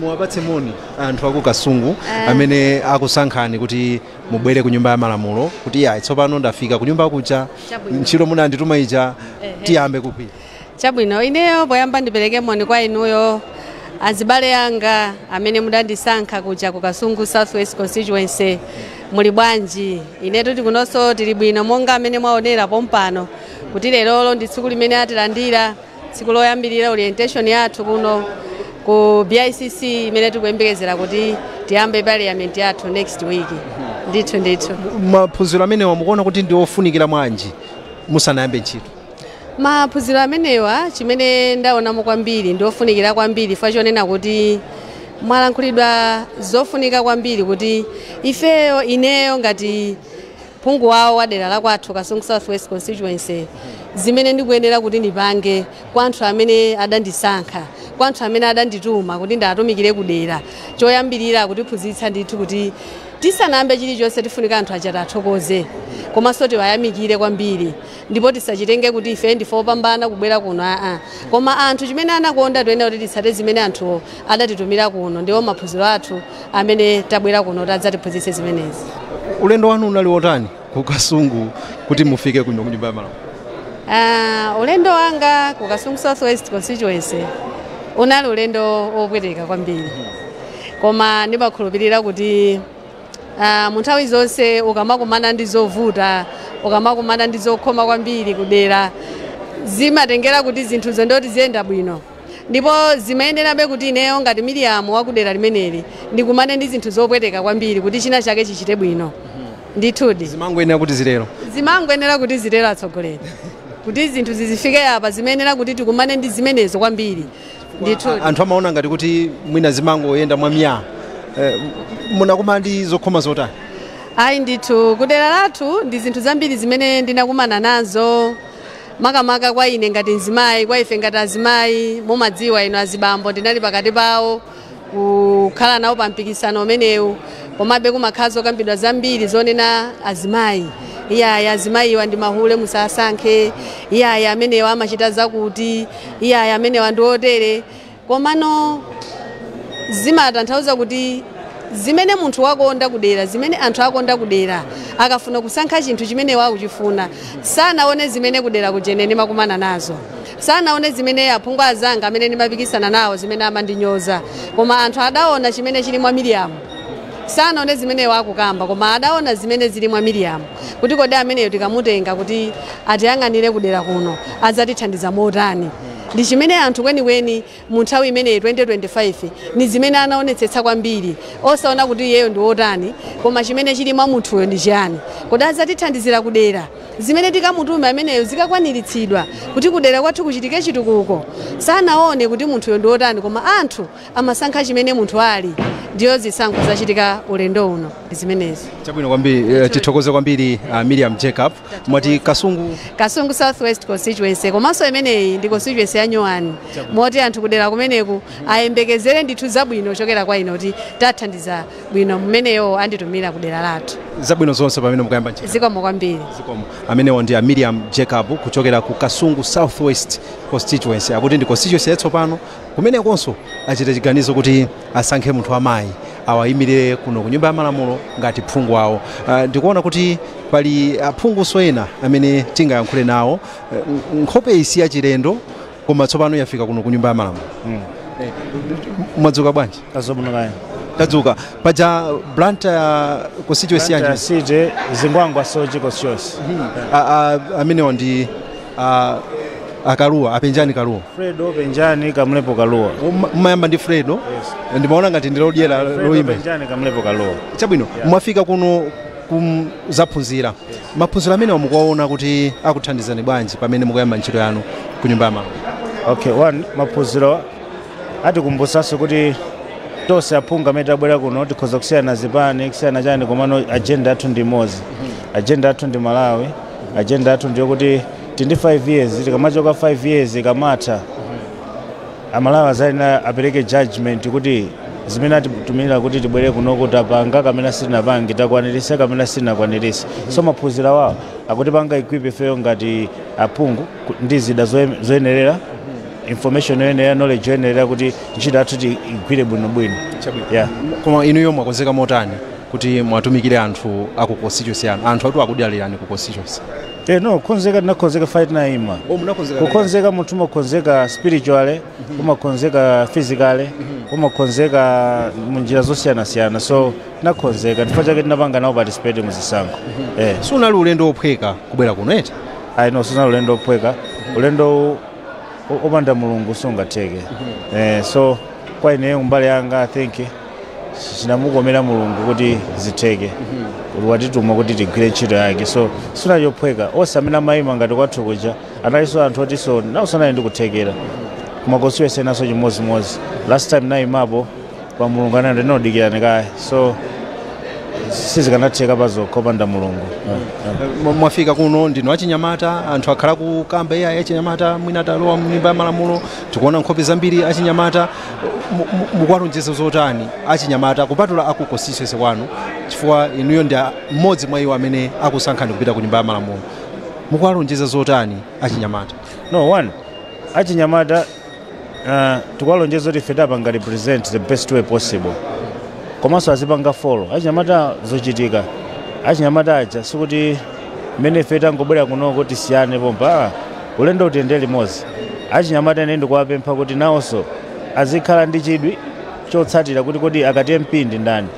Muwapatse moni anthu aku Kasungu amene akusankhani kuti mubwere ku nyumba ya malamulo kuti ya tsopano ndafika ku nyumba kuja, ntchito munandituma ija, tiyambe kugwira. Chabwino, ineyo poyamba ndipereke moni kwa inuyo azibale anga amene mudandisankha kuja ku Kasungu South West constituency. Muli bwanji? Inetu tikunonso tili bwino monga amene mwaonera pompano kuti lerolo ndi tsiku limene atilandira, tsiku loyambirira orientation yathu kuno ku BICC imene tikuyembekezera kuti tiyambe parliament yathu next week. Ndithu ndithu. Maphunziro amenewa mukuona kuti ndi ofunikira mwanji musanayambe ntchito? Maphunziro amenewa chimene ndaonamo kwambiri ndi ofunikira kwambiri fa chonena kuti mwalankhulidwa zofunika kwambiri kuti ifeyo ineyo ngati phungu wawo wa dera la kwathu Kasungu South West constituency zimene ndikuyenera kuti ndipange kwa anthu amene adandisankha, kwa anthu amene adandituma kuti ndatumikire kudera. Choyambirira kutiphunzitsa ndithu kuti tisanayambe chilichonse tifunika anthu aja tathokoze komanso tiwayamikire kwambiri, ndipo tisachitenge kuti ife ndife opambana kubwera kuno aa, koma anthu chimene anakonda toyenda kuti titsate zimene anthu adatitumira kuno. Ndiwo maphunziro athu amene tabwera kuno tadzatiphunzitse zimenezi. Ulendo wanu unali wotani ku Kasungu kuti mufike kuno ku nyumba ya malamulo? Ulendo wanga ku Kasungu South West constituency unali ulendo wopweteka kwambiri, koma ndimakhulupirira kuti mu nthawi zonse ukamakumana ndi zovuta, ukamakumana ndi zokhoma kwambiri kudera, zimatengera kuti zinthuzo ndoti ziyenda bwino, ndipo zimayenerabe kuti ineyo ngati Miriam wakudera limeneli ndikumane ndi zinthu zopweteka kwambiri kuti china chake chichite bwino. Ndithudi zimangoyenera kuti zilero, zimangoyenera kuti zilero atsogoleri, kuti zinthu zizifike apa zimayenera kuti tikumane ndi zimenezo kwambiri. Ndithudi anthu amaona ngati kuti mwina zimangoyenda mwamya, munakumana ndi zokhoma zotani? Ayi ndithu kudera lathu ndi zinthu zambiri zimene ndinakumana nazo, makamaka kwa ine ngati mzimayi, kwa ife ngati azimayi. Mumadziwa ino azibambo ndinali pakati pawo kukhala nawo pa mpikisano umenewu, Komabe kumakhala zokambidwa zambiri zonena azimayi, iyaya azimayiwa ndi mahule musasankhe, iyaya amenewa amachita zakuti, iyaya amenewa ndi otere. Komano zimatanthauza kuti zimene munthu wakonda kudera, zimene anthu akonda kudera, akafuna kusankha chinthu chimene wakuchifuna, sanaone zimene kudera kujene ndimakumana nazo, sanaone zimene aphungu azanga amene ndimapikisana nawo zimene amandinyoza, koma anthu adaona chimene chili mwa Miriam. Sanaone zimene wakukamba, koma adaona zimene zili mwa Miriam, kuti kodi ameneyo tikamutenga kuti atiyang'anire kudera kuno adzatithandiza motani. Ndi chimene anthu kwenikweni mu nthawi imeneyi 2025 ni zimene anaonetsetsa kwambiri, osaona kuti iyeyo ndi wotani, koma chimene chili mwa munthuyo ndi chiyani, kodi adzatithandizira kudera, zimene tikamutume ameneyo zikakwaniritsidwa kuti kudera kwathu kuchitike chitukuko. Sanaone kuti munthuyo ndi wotani, koma anthu amasankha chimene munthu ali. Ndiyo zisankho zachitika ulendo uno ndi zimenezo. Chabwino kwambiri, tithokoze kwambiri Miriam Jacob. Mwati Kasungu? Kasungu Southwest constituency, komanso imeneyi ndi constituency ya nyuwani, moti anthu kudera kumeneku ayembekezere ndithu zabwino kuchokera kwa ine, kuti tathandiza bwino mmeneyo anditumira kudera lathu. Zabwino zonse pamene mukayamba ntchito. Zikomo kwambiri. Zikomo. Amenewo ndi a Miriam Jacob kuchokera ku Kasungu Southwest constituency, akuti ndi constituency yatsopano. Kumenekonso achita chiganizo kuti asankhe munthu amayi awayimirire kuno ku nyumba ya malamulo ngati phungu awo. Ndikuona kuti pali aphunguso ena amene tingayankhule nawo. Nkhope isi yachilendo, koma tsopano yafika kuno ku nyumba ya malamulo. Mwadzuka bwanji? Tadzuka. Tadzuka. Paja Blantyre constituency yanji? City, Zingwangwa Soche constituency. Amenewa ndi akaluwa, apenjani Kaluwa. Fredo Penjani Kamlepo Kaluwa. Mmayamba ndi Fredo? Yes. Ndimaona ngati ndilodyera loyimba. Penjani Kamlepo Kaluwa. Chabwino, mwafika kuno zaphunzira. Maphunziro amene mukuwaona kuti akuthandizani bwanji pamene mukuyamba ntchito yanu ku nyumba ya malamulo? Okay, one, maphunziro atikumbusanso kuti tonse aphungu amene tabwera kuno tikhoza kusiyana zipani, kusiyana chani, komano agenda yathu ndi imodzi. Agenda yathu ndi Malawi. Agenda yathu ndiyo kuti tindi 5 years, tikamachoka 5 years ikamatha, Amalawi azalina apereke judgment kuti zimene atitumira kuti tibwere kuno tapanga kamene sitinapange, takwaniritsa kamene sitinakwaniritsa. So maphunziro wawo akutipanga equip ifeyo ngati aphungu ndi zida zoyenerera, information yoyenerera, knowledge yoyenerera kuti ntchito yathu igwire bwinobwino. Yeah. Koma inuyo mwakonzeka motani kuti mwatumikire anthu aku constituency yanu? Anthu atu akudalirani ku constituency. No, kukonzeka tinakonzeka fight na ima. Kukonzeka munthu umakonzeka spiritually, umakonzeka physically, umakonzeka munjira zosiyanasiyana. So tinakonzeka, chifukwa chake tinapanga nawo participate muzisankho. Sunali ulendo wophweka kubwera kuno eti? Ayi, no, sunali ulendo wophweka. Ulendo opanda Mulungu sungatheke. So kwa ineyo mbali yanga I think chinamukomera Mulungu kuti zitheke, kuti watituma kuti tigwire ntchito yake. So sunali yophweka. Onse amene amayima ngati kwathu kuja analinso anthu otinso nawo sanali ndi kuthekera, koma constituency naso chimodzimodzi. Last time nayimapo pa Mulungu anali ndinodikirani kaya, so sizikanatheka pazokha opanda Mulungu. Mwafika kuno ndinu achinyamata, anthu akhala kukamba iya achinyamata mwina atalowa mnyumba ya malamulo, tikuona nkhope zambiri achinyamata. Mukuwalonjeza zotani achinyamata kupatula aku constituency kwanu, chifukwa inuyo ndi mmodzi mwa iwo amene akusankhani kupita ku nyumba ya malamulo? Mukuwalonjeza zotani achinyamata? No, one, achinyamata tikuwalonjeza kuti ife tapanga represent the best way possible, komanso azipanga follow achinyamata zochitika. Achinyamata aja sikuti mmene ife tangobwera kunoko tisiyane pompa, ulendo utiyende limodzi. Achinyamata ine ndikuwapempha kuti nawonso azikhala ndi chidwi chotsatira kuti kodi akati MP ndi ndani,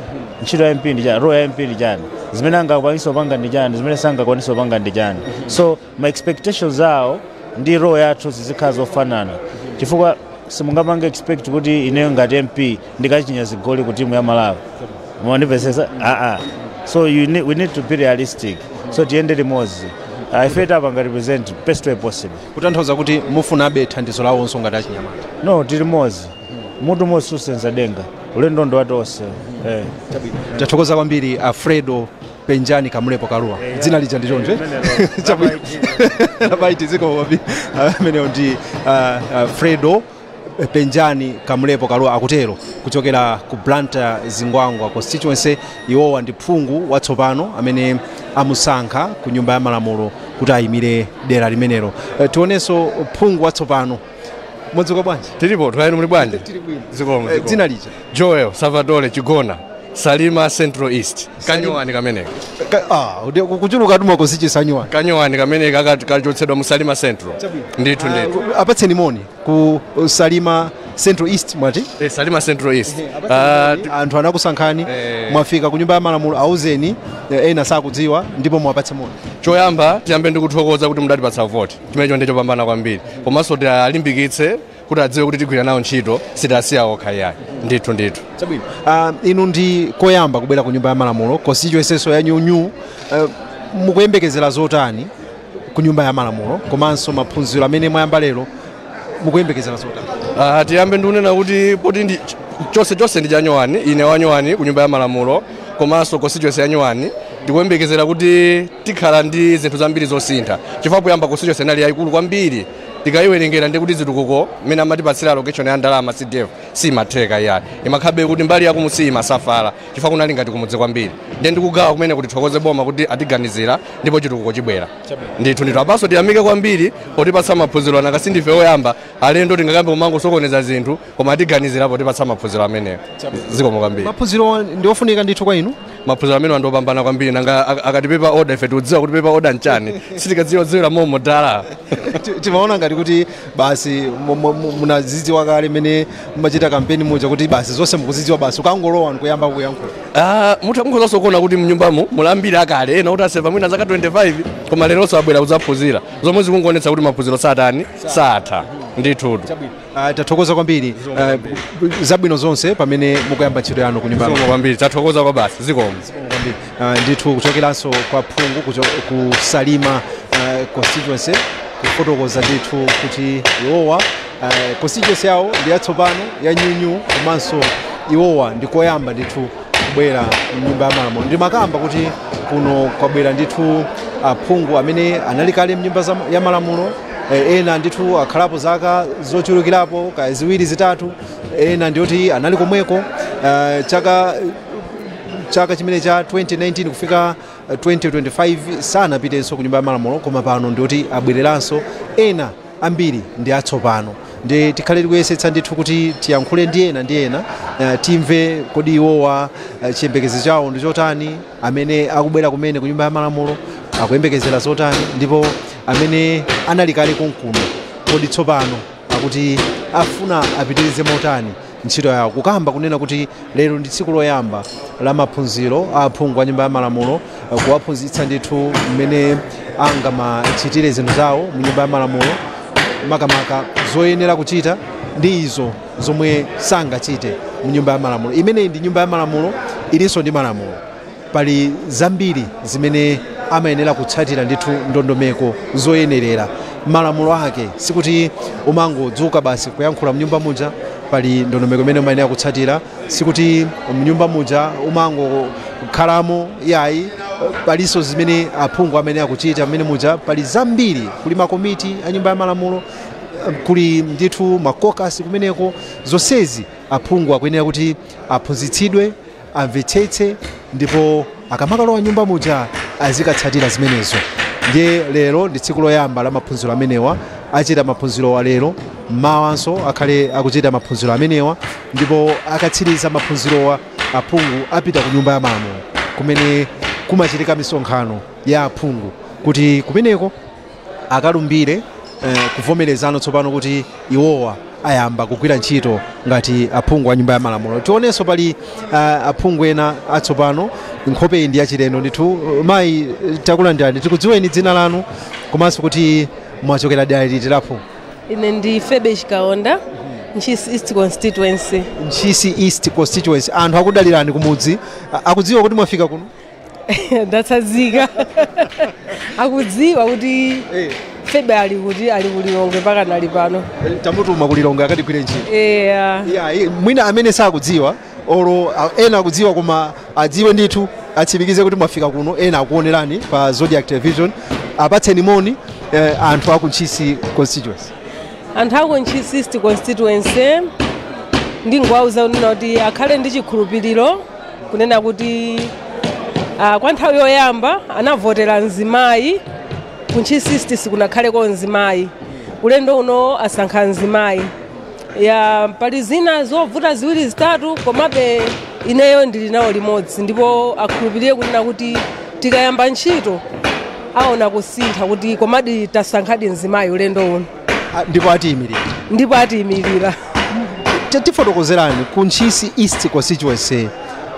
ntchito ya MP ndi chani, role ya MP ndi chani, zimene angakwanise kupanga ndi chani, zimene sangakwanise kupanga ndi chani. So ma expectations awo ndi role yathu zizikhala zofanana, chifukwa simungapange expect kuti ineyo ngati MP ndikachinya zigoli ku timu ya Malawi. Mwandipesesa? So we need to be realistic. So tiyende limodzi. Ife tapanga represent best way possible. Kutanthauza kuti mufunabe thandizo lawonso ngati achinyamata? No, tili limodzi. Mutu umodzi susenza denga. Ulendo ndo watonse. Tathokoza kwambiri Alfredo Penjani Kamlepo Kaluwa. Dzina lija ndi chonje? Labaiti. Zikomo kwambiri. Amenewo ndi Fredo Penjani Kamlepo Kalua akutero kuchokera ku Blantyre Zingwangwa constituency. Iwowa ndi phungu watsopano amene amusankha ku Nyumba ya Malamulo kuti ayimire dera limenelo. Tionenso phungu watsopano. Mwadzuka bwanji? Tilipo, twainu muli bwanji? Zikomo. Dzina lija? Joel Salvatore Chigona, Salima Central East. Kanyowani kameneka. Kuchuluka tuma constituency anyuwani. Kanyowani kameneka kachotsedwa mu Salima Central. Ndithu ndithu. Apatseni moni ku Salima Central East mwati? Salima Central East. Anthu anakusankhani, mwafika ku Nyumba ya Malamulo, auzeni ena sakudziwa ndipo mwapatse moni. Choyamba tiyambe ndikuthokoza kuti mudatipatsa voti. Chimenecho ndicho pambana kwambiri. Komanso tialimbikitse kuti adziwe kuti tigwira nawo ntchito, sitasiya okha iyayi. Ndithu ndithu. Chabwino. Inu ndi koyamba kubwera ku Nyumba ya Malamulo, constituency ya nyunyu, mukuyembekezera zotani ku Nyumba ya Malamulo komanso maphunziro amene mwayamba lero mukuyembekezera zotani? Tiyambe ndikunena kuti poti ndi chonse chonse ndi chanyowani, ine wanyowani ku Nyumba ya Malamulo komanso constituency ya nyowani, ndikuyembekezera kuti tikhala ndi zinthu zambiri zosintha. Chifukwa poyamba constituency inali yayikulu kwambiri, tikayiwerengera ndi kuti zitukuko mmene amatipatsira allocation ya ndalama CDF simatheka iyayi. Imakhabe kuti mbali yakumusi imasafala chifukwa kunali ngati kumudzi kwambiri. Ndiye ndikugawa kumene kuti tithokoze boma kuti atiganizira ndipo chitukuko chibwera. Ndithu ndithu. Apanso tiyamike kwambiri potipatsa maphunziro anaka sindife oyamba alendo tingakambe kumangosokoneza zinthu, koma atiganizira potipatsa maphunziro amenewo. Zikomo kwambiri. Maphunziro ndi ofunika ndithu kwa inu? Maphunziro amene ndiopambana kwambiri, nanga akati paper order ife tikudziwa kuti paper order nchani, sitikadziwa dziwira momo dala. Timaona ngati kuti basi munazidziwa kale mmene mumachita kampeni muja kuti basi zonse mukuzidziwa, basi ukangolowa nkuyamba kuyankhula. Mutha kukhozanso kuona kuti mnyumbamo mulambiri akale ena kuti aseva mwina zaka 25 koma leronso abwera kudzaphunzira, zomwe zikungoonetsa kuti maphunziro satani satha ndithutu. Tathokoza kwambiri, zabwino zonse pamene mukuyamba ntchito yanu ku Nyumba. Zikomo kwambiri, tathokoza kwa basi, zikomo kwambiri. Ndithu kuchokeranso kwa phungu ku Salima constituency kufotokoza ndithu kuti iwowa constituency yawo ndi yatsopano ya nyunyu komanso iwowa ndi koyamba ndithu kubwera mnyumba ya Malamulo. Ndimakamba kuti kuno kwabwera ndithu aphungu amene anali kale mnyumba ya Malamulo, ena ndithu akhalapo zaka zochulukirapo kaya ziwiri zitatu, ena ndiyoti anali komweko chaka chimene cha 2019 kufika 2025 sanapitenso ku Nyumba ya Malamulo, koma pano ndiyoti abwereranso, ena ambiri ndi atsopano. Ndi tikhale tikuyesetsa ndithu kuti tiyankhule ndi ena ndi ena, timve kodi iwowa chiyembekezo chawo ndi chotani, amene akubwera kumene ku Nyumba ya Malamulo akuyembekezera zotani, ndipo amene anali kale konkuno kodi tsopano akuti afuna apitirize motani ntchito yawo. Kukamba kunena kuti lero ndi tsiku loyamba la maphunziro a aphungu a Nyumba ya Malamulo, kuwaphunzitsa ndithu mmene angamachitire zinthu zawo mu Nyumba ya Malamulo, makamaka zoyenera kuchita ndi izo zomwe sangachite mu Nyumba ya Malamulo. Imeneyi ndi Nyumba ya Malamulo, ilinso ndi malamulo, pali zambiri zimene amayenera kutsatira ndithu ndondomeko zoyenerera malamulo ake. Sikuti umangodzuka basi kuyankhula mnyumba muja, pali ndondomeko imene umayenera kutsatira. Sikuti mnyumba muja umangokhalamo yayi, palinso zimene aphungu amayenera kuchita mmene muja. Pali zambiri, kuli makomiti a Nyumba ya Malamulo, kuli ndithu ma caucus kumeneko. Zonsezi aphungu akuyenera kuti aphunzitsidwe, amvetsetse, ndipo akamakalowa nyumba muja azikatsatira zimenezo. Ndiye lero ndi tsiku loyamba la maphunziro amenewa. Achita maphunziro lero, mmawanso akhale akuchita maphunziro amenewa, ndipo akatsiriza maphunzirowa aphungu apita ku Nyumba ya Malamulo kumene kumachitika misonkhano ya aphungu, kuti kumeneko akalumbire kuvomerezano tsopano kuti iwowa ayamba kugwira ntchito ngati aphungu a Nyumba ya Malamulo. Tionenso pali aphungu ena atsopano, nkhope iyi ndi yachilendo ndithu. Mayi, takulandirani, tikudziweni dzina lanu komanso kuti mwachokera dera liti la phungu? Ine ndi Febe Chikaonda, Ntchisi East constituency. Ntchisi East constituency. Anthu akudalirani kumudzi, akudziwa kuti mwafika kuno? Ndatsanzika, akudziwa kuti Febe ali kuti, ali kulilongwe pakanali pano. Tamutuma kulilongwe akatigwire ntchito. Eya. Yeah, mwina amene sakudziwa olo ena akudziwa koma adziwe ndithu, atsimikize kuti mwafika kuno. Ena akuonerani pa Zodiac Television, apatseni moni anthu aku Ntchisi constituency. Anthu aku Ntchisi East constituency ndingowauza kunena kuti akhale ndi chikhulupiriro kunena kuti kwa nthawi yoyamba anavotera mzimayi. Ku Ntchisi East sikunakhaleko mzimayi, ulendo uno asankha mzimayi. Ya, pali zina zovuta ziwiri zitatu, komabe ineyo ndili nawo limodzi, ndipo akhulupirire kunena kuti tikayamba ntchito aona kusintha kuti komadi tasankhadi mzimayi ulendo uno. Ndipo atiyimirira? Ndipo atiyimirira. Tifotokozerani, ku Ntchisi East constituency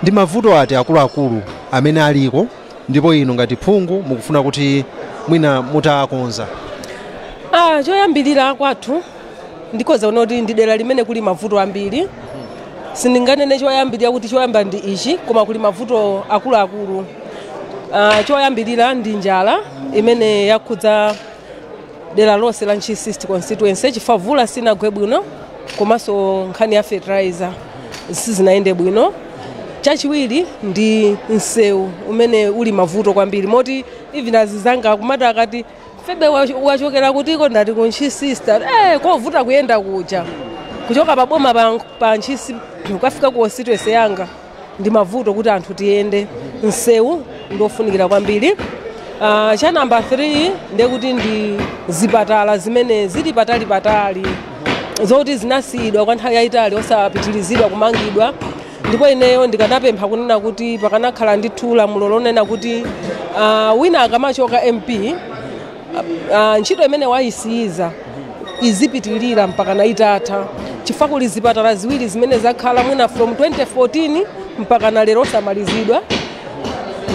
ndi mavuto ati akuluakulu amene aliko, ndipo inu ngati phungu mukufuna kuti mwina mutakonza? Choyambirira, kwathu ndikhoza kuona kuti ndi dera limene kuli mavuto ambiri. Sindinganene choyambirira kuti choyamba ndi ichi, koma kuli mavuto akuluakulu. Choyambirira ndi njala imene yakhudza dera lonse la Ntchisi East constituency, chifukwa mvula sinagwe bwino, komanso nkhani ya fertilizer sizinayende bwino. Chachiwiri ndi msewu umene uli mavuto kwambiri, moti even azizanga akumati akati, "Febe, wachokera kutiko?" Ndati, "Ku Ntchisi East." "Kovuta kuyenda kuja kuchoka paboma pa Ntchisi kukafika ku constituency yanga ndi mavuto kuti anthu tiyende." Msewu ndiofunikira kwambiri. Cha namba 3 ndekuti ndi zipatala zimene zili patali patali, zoti zinasiyidwa kwa nthawi yayitali osapitirizidwa kumangidwa. Ndipo ineyo ndikanapempha kunena kuti pakanakhala ndithu lamulo lonena kuti wina akamachoka MP, ntchito imene wayisiyiza izipitilira mpaka na itatha, chifukwa kuli zipatala ziwiri zimene zakhala mwina from 2014 mpaka na lero osamalizidwa,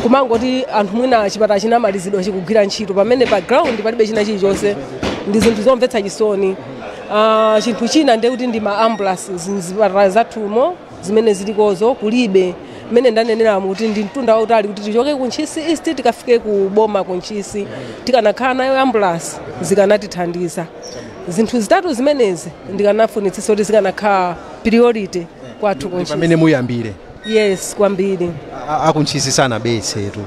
kumangoti anthu mwina chipatala chinamalizidwa, chikugwira ntchito, pamene pa ground palibe china chilichonse. Ndi zinthu zomvetsa chisoni. Chinthu china ndiye kuti ndi ma ambulances mzipatala zathumo zimene zilikozo kulibe. Mmene ndanenera kuti ndi mtunda wautali kuti tichoke ku Ntchisi East tikafike ku boma ku Ntchisi, tikanakhala nayo ambulance zikanatithandiza. Zinthu zitatu zimenezi ndikanafunitsitsa kuti zikanakhala priority kwathu ku Ntchisi. Pamene muyambire? Yes, kwambiri. Akuntchisi sanabetsetu.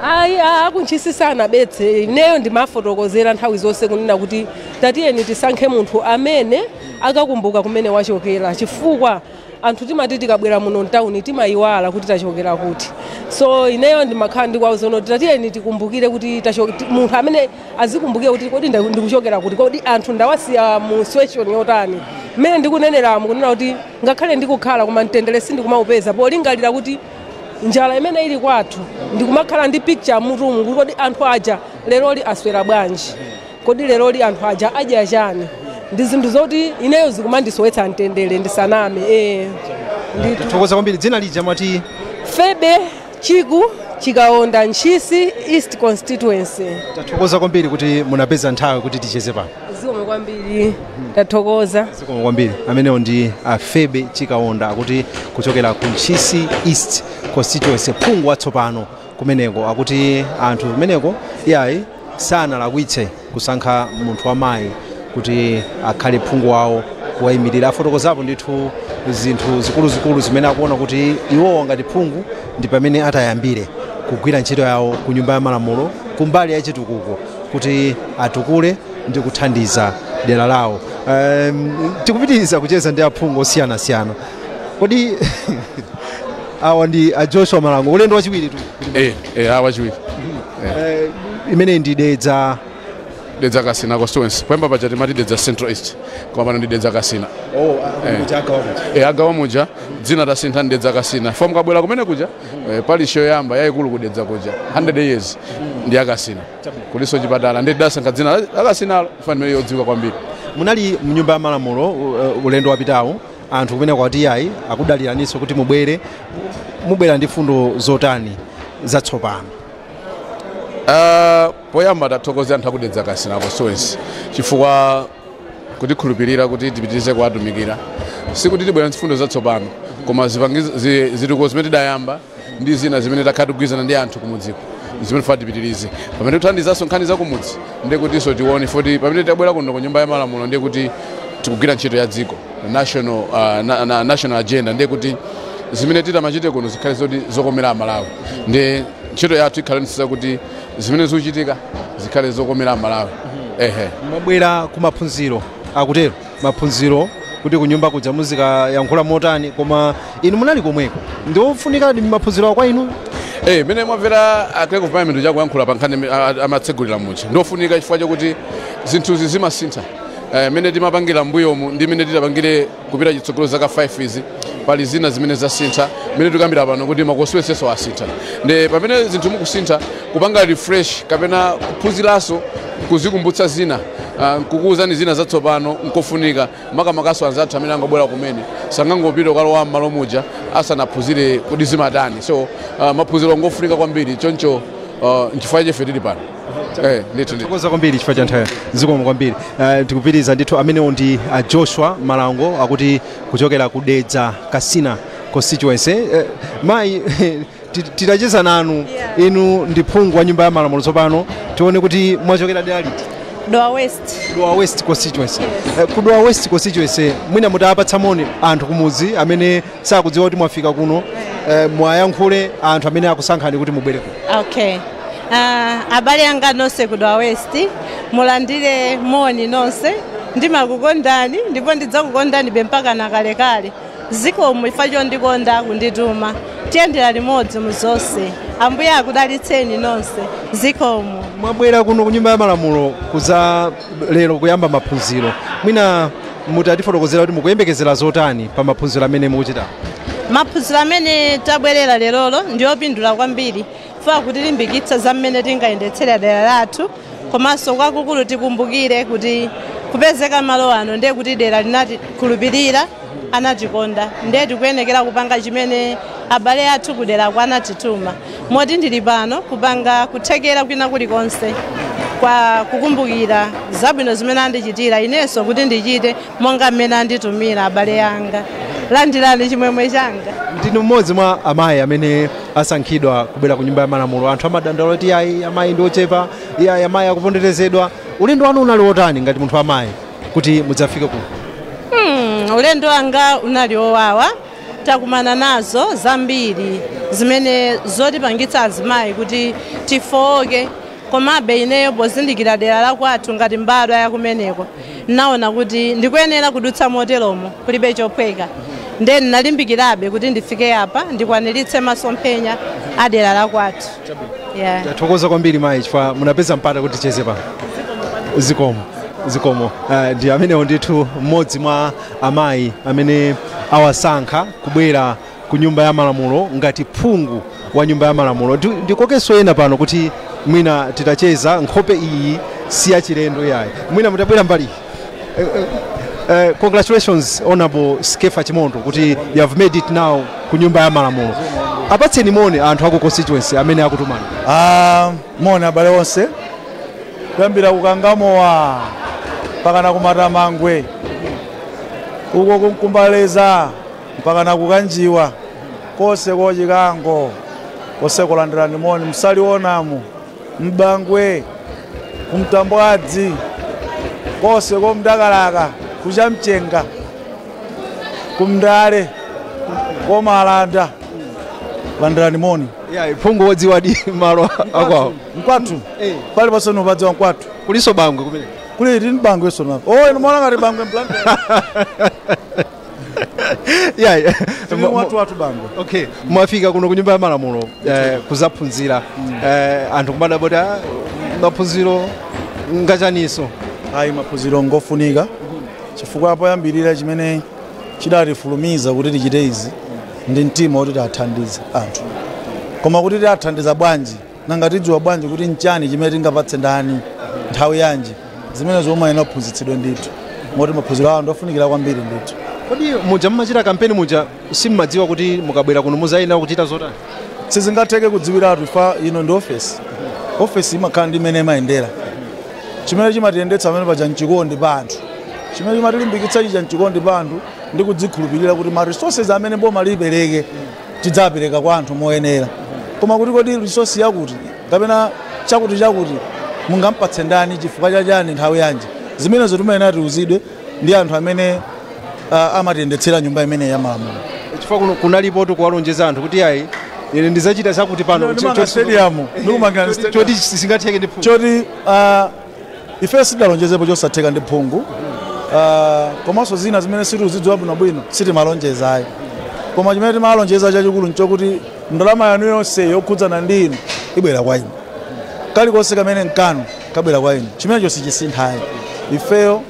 Ayi, akuntchisi sanabetse. Ineyo ndimafotokozera nthawi zonse kunena kuti tatiyeni tisankhe munthu amene akakumbuka kumene wachokera, chifukwa anthu timati tikabwera muno mtawuni timayiwala kuti tachokera kuti. So ineyo ndimakhala ndikuwauza kuti tatiyeni tikumbukire kuti munthu amene azikumbukire kuti kodi ndikuchokera kuti, kodi anthu ndawasiya mu situation yotani. Mmene ndikuneneramu kunena kuti ngakhale ndikukhala koma mtendere sindikumaupeza polingalira kuti njala imene ili kwathu, ndikumakhala ndi picture mutumu kuti kodi anthu aja leroli aswera bwanji, kodi leroli anthu aja adya chani. Ndi zinthu zoti ineyo zikumandisowetsa mtendere, ndisaname. Ndithu. Tathokoza kwambiri. Dzina lija mwati? Febe Chiku Chikaonda, Ntchisi East constituency. Tathokoza kwambiri kuti munapeza nthawi kuti ticheze pano. Zikomo kwambiri, tathokoza. Zikomo kwambiri. Amenewo ndi Afebe Chikaonda, akuti kuchokera ku Ntchisi East constituency, phungu watsopano kumeneko. Akuti anthu kumeneko iyayi, sanalakwitse kusankha munthu wamayi kuti akhale phungu wawo kuwayimirira. Afotokozapo ndithu zinthu zikuluzikulu zimene akuona kuti iwowo ngati phungu ndi pamene atayambire kugwira ntchito yawo ku Nyumba ya Malamulo kumbali ya chitukuko, kuti atukule ndi kuthandiza dera lawo. Tikupitiriza kucheza ndi aphungu osiyanasiyana. Kodi awa ndi a Joshua Malango, ulendo wachiwiri tu? Wachiwiri. Imene ndi Dedza? Dedza Kasina constituency. Poyamba paja timati Dedza Central East, koma pano ndi Dedza Kasina. Oh. Agawa muja dzina tasintha, ndi Dedza Kasina. Fo mukabwera kumene kuja, parish yoyamba yayikulu kudedza kuja 100 years ndi akasina, kuliso chipatala, ndi tidasankha dzina akasinalo fanimene yodziwika kwambiri. Munali mnyumba ya malamulo ulendo wapitawo. Anthu kumene kwati yayi, akudaliraninso kuti mubwere. Mubwera ndi fundo zotani zatsopano? Poyamba tathokoza anthu akudedza Kasina constituency chifukwa kutikhulupirira kuti tipitirize kuwatumikira. Sikuti tibwera ndi fundo zatsopano, koma zitukuko zimene tidayamba ndi zina zimene takhala tikugwirizana ndi anthu kumudziko zimene tifuna tipitirize. Pamene tikuthandizanso nkhani za kumudzi, ndiye kutinso tione foti pamene tabwera kuno ku Nyumba ya Malamulo, ndiye kuti tikugwira ntchito ya dziko, national agenda. Ndiye kuti zimene titamachite kuno zikhale zoti zokomera Amalawi, ndi ntchito yathu ikhale ntsisa kuti zimene zikuchitika zikhale zokomera Amalawi, ehe. Mwabwera kumaphunziro. Akutero maphunziro kuti kunyumba kuja muzika yankhula motani, koma inu munali komweko, ndiofunika ndi maphunziro kwa inu? Mene mwamvera a Clerk of Parliament chakuyankhula pa nkhani amatsegulira muchi, ndofunika chifukwa chakuti zinthuzi zimasintha. Mene timapangira mbuyomu ndi mene titapangire kupita chitsogolo zaka 5 izi, pali zina zimene zasintha. Mene tikambira pano kuti makonstituency asintha, ndi pamene zinthu mukusintha, kupanga refresh kapena kuphunziranso, kuzikumbutsa zina, nkukuwuzani zina zatsopano nkofunika. Makamakaso anzathu amene angobwera kumene sangangopita kukalowa m'malo muja asanaphunzire kuti zimatani. So maphunziro ngofunika kwambiri. Choncho nchifukwa chefe tili pano. Ndithu. Tathokoza kwambiri chifukwa cha nthawi. Zikomo kwambiri. Tikupitiriza ndithu. Amenewo ndi Joshua Malango, akuti kuchokera ku Dedza Kasina constituency. Mayi, titacheza nanu, inu ndi phungu wa nyumba ya malamulo tsopano, tione kuti mwachokera dera liti? Dowa West. Dowa West constituency. Ku Dowa West constituency, mwina mutapatsa moni anthu kumudzi amene sakudziwa kuti mwafika kuno, mwayankhule anthu amene akusankhani kuti mubwere kuno. Okay. Abale anga nonse ku Dowa West, mulandire moni nonse. Ndimakukondani ndipo ndidzakukondani mpaka na kalekale. Zikomo chifukwa chondikonda kundituma. Tiyendera limodzi mu zonse. Ambuye akudalitseni nonse. Zikomo. Mwabwera kuno ku nyumba ya malamulo kuza lero kuyamba maphunziro, mwina mutatifotokozera kuti mukuyembekezera zotani pa maphunziro amene mukuchita? Maphunziro amene tabwerera lerolo ndi opindula kwambiri, fa kutilimbikitsa za mmene tingayendetsera dera lathu, komanso kwakukulu tikumbukire kuti kupezeka malo ano ndiye kuti dera linatikhulupirira, anatikonda, ndiye tikuyenekera kupanga chimene abale athu kudera anatituma. Moti ndili pano kupanga kuthekera kwina kulikonse kwa kukumbukira zabwino zimene andichitira inenso kuti ndichite monga mmene anditumira abale anga. Landirani chimwemwe changa. Ndinu mmodzi mwa amayi amene asankhidwa kubwera ku nyumba ya malamulo. Anthu amadandaula kuti ayi, amayi ndi ochepa, iyayi, amayi akuponderezedwa. Ulendo wanu unali wotani ngati munthu amayi kuti mudzafike kuno? Ulendo wanga unali owawa. Takumana nazo zambiri zimene zotipangitsa azimayi kuti tifowoke, komabe ineyo pozindikira dera la kwathu ngati mbadwa yakumeneko, naona kuti ndikuyenera kudutsa moteromo, kulibe chophweka, nde ndinalimbikirabe kuti ndifike apa ndikwaniritse masomphenya a dera la kwathu, yeah. Tathokoza kwambiri mayi chifukwa munapeza mpata kuti ticheze pano. Zikomo, zikomo. Ndi amenewo ndithu mmodzi mwa amayi amene awasankha kubwera ku nyumba ya malamulo ngati phungu wa nyumba ya malamulo. Ndikokenso ena pano kuti mwina titacheza. Nkhope iyi si yachilendo yayi, mwina mutabwera mbali. Congratulations, Honorable Skefa Chimondo, kuti you have made it now ku nyumba ya malamulo. Apatseni moni anthu aku constituency amene akutumani. Moni abale onse, kuyambira kukangamowa mpaka kumatamangwe uko, kumkumbaleza mpaka na kukanjiwa kose, kochikango kose, kulandirani moni. Msalionamu mbangwe, kumtambwadzi kose, komdakalaka, kuchamchenga, kumndale, komalanda, landirani moni. Yeah, phungu wodziwadi malo akwawo. Mkwathu pali pasoni upadziwa mkwathu. Kuliso bangwe kumene? Kuli tini bangwe so napo. Oh, inu mwana ngati bangwe mplante. Tili watu watu bangwe. Okay, mwafika kuno ku nyumba ya malamulo kuzaphunzira. Anthu kumadaboti, maphunziro ngachaniso? Ayi, maphunziro ngofunika chifukwa poyambirira chimene chidatifulumiza kuti tichite izi ndi mtima woti tiathandize anthu. Koma kuti tiathandiza bwanji? Nanga tidziwa bwanji kuti nchani chimene tingapatse ndani, nthawi yanji? Zimene zomwe ena kuphunzitsidwe ndithu, moti maphunziro awo ndofunikira kwambiri ndithu. Kodi muja mmachita kampeni muja simmadziwa kuti mukabwera kuno muzayenera kuchita zotani? Sizingatheke kudziwiratu. Fa ino ndi ofesi, ofesi imakhala ndi imene imayendera. Chimene chimatiyendetsa pamene paja mchikondi pa anthu, chimene chimatilimbikitsa chija mchikondi pa anthu ndi kudzikhulupirira kuti ma resources amene boma lipereke tidzapereka kwa anthu moyenera. Koma kuti kodi resource yakuti kapena chakuti chakuti mungampatse ndani, chifukwa chachani, nthawi yanji, zimenezo timayenera tiuzidwe ndi anthu amene amatiyendetsera nyumba imeneyi ya malamulo. Chifukwa kuno kunalipo kuwalonjeza anthu kuti ayi, ine ndizachita chakuti pano. Ndimanga stadium, ndikumanga stadium. Choti singatheke ndi phungu. Choti ife sidalonjezepo chosatheka ndi phungu. Komanso zina zimene situzidziwa bwinobwino sitimalonjezayi, koma chimene timalonjeza chachikulu nchokuti ndalama yanu yonse yokhudzana ndi inu ibwera kwa inu, kalikonse kamene nkanu kabwera kwa inu, chimenecho sichisinthayi. Ifeyo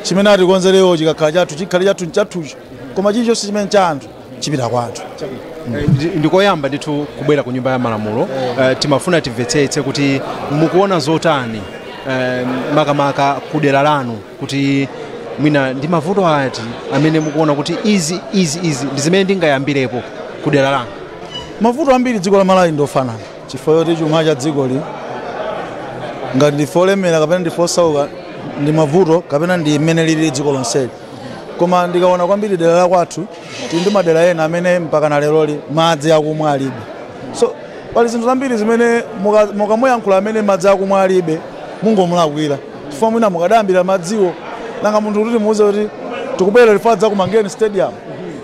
chimene atikonzerewo chikakhala chathu chikhale chathu nchathucho, koma chilichonse chimene cha anthu chipita kwa anthu. Ndikoyamba ndithu kubwera ku nyumba ya malamulo. Timafuna timvetsetse kuti mukuona zotani, makamaka kudera lanu, kuti mwina ndi mavuto ati amene mukuona kuti izi izi izi ndi zimene ndingayambirepo kudera lanu. Mavuto ambiri dziko la Malawi ndofanana, chifukwa choti chuma cha dzikoli, ngati ndife olemera kapena ndife osauka, ndi mavuto kapena ndi mmene lili dziko lonseli. Koma ndikaona kwambiri dera la kwathu, tili ndi madera ena amene mpaka na leroli madzi akumwa alibe. So pali zinthu zambiri zimene mukamuyankhula amene madzi akumwa alibe, mungomulakwira, chifukwa mwina mukadayambira madziwo. Nanga munthu kuti muuze kuti tikubwera tifuna dzakumangireni stadium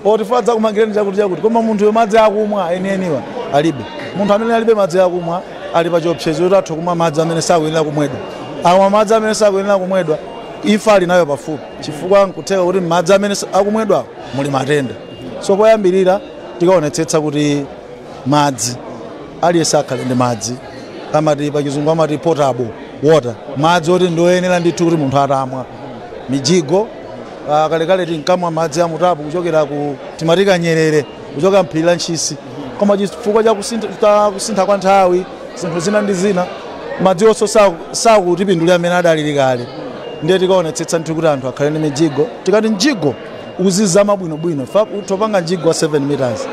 o tifuna dzakumangireni chakuti chakuti, koma munthuyo madzi akumwa enieniwa alibe. Munthu amene alibe madzi akumwa ali pa chiopsezo kuti atha kumwa madzi amene sakuyenera kumwedwa. Akamwa madzi amene sakuyenera kumwedwa, imfa ali nayo pafupi, chifukwa nkutheka kuti madzi amene akumwedwa muli matenda. So poyambirira tikaonetsetsa kuti madzi, aliyense akhale ndi madzi, amati pachizungu amati potable water, madzi oti ndioyenera ndithu kuti munthu atamwa. Mijigo, kalekale tinkamwa madzi amutapu kuchokera ku timatika Nyerere, kuchoka mphiri la Ntchisi, koma chifukwa cha kusintha kwa nthawi, zinthu zina ndi zina, madzi onso sakutipindulira amene adalili kale. Ndiye tikaonetsetsa ndithu kuti anthu akhale ndi mijigo. Tikati mjigo uzizama bwinobwino, topanga mjigo wa 7 meters,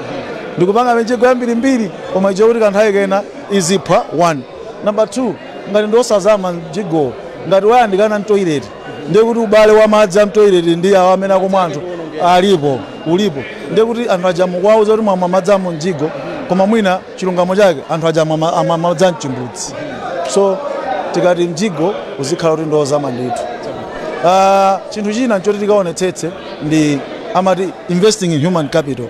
ndikupanga mijigo yambirimbiri, koma icho kuti kanthawi kena iziphwa 1. Number 2, ngati ndiosazama mjigo, ngati wayandikana mtoilet, ndiye kuti ubale wa madzi a mtoilet ndi awo amene akumwa anthu alipo ulipo, ndiye kuti anthu aja mukuwauza kuti mwamwa madzi a mjigo, koma mwina chilungamo chake anthu aja amwa madzi a mchimbudzi. So tikati mjigo uzikhala kuti ndiozama ndithu. Chinthu china nchoti tikaonetsetse ndi amati investing in human capital,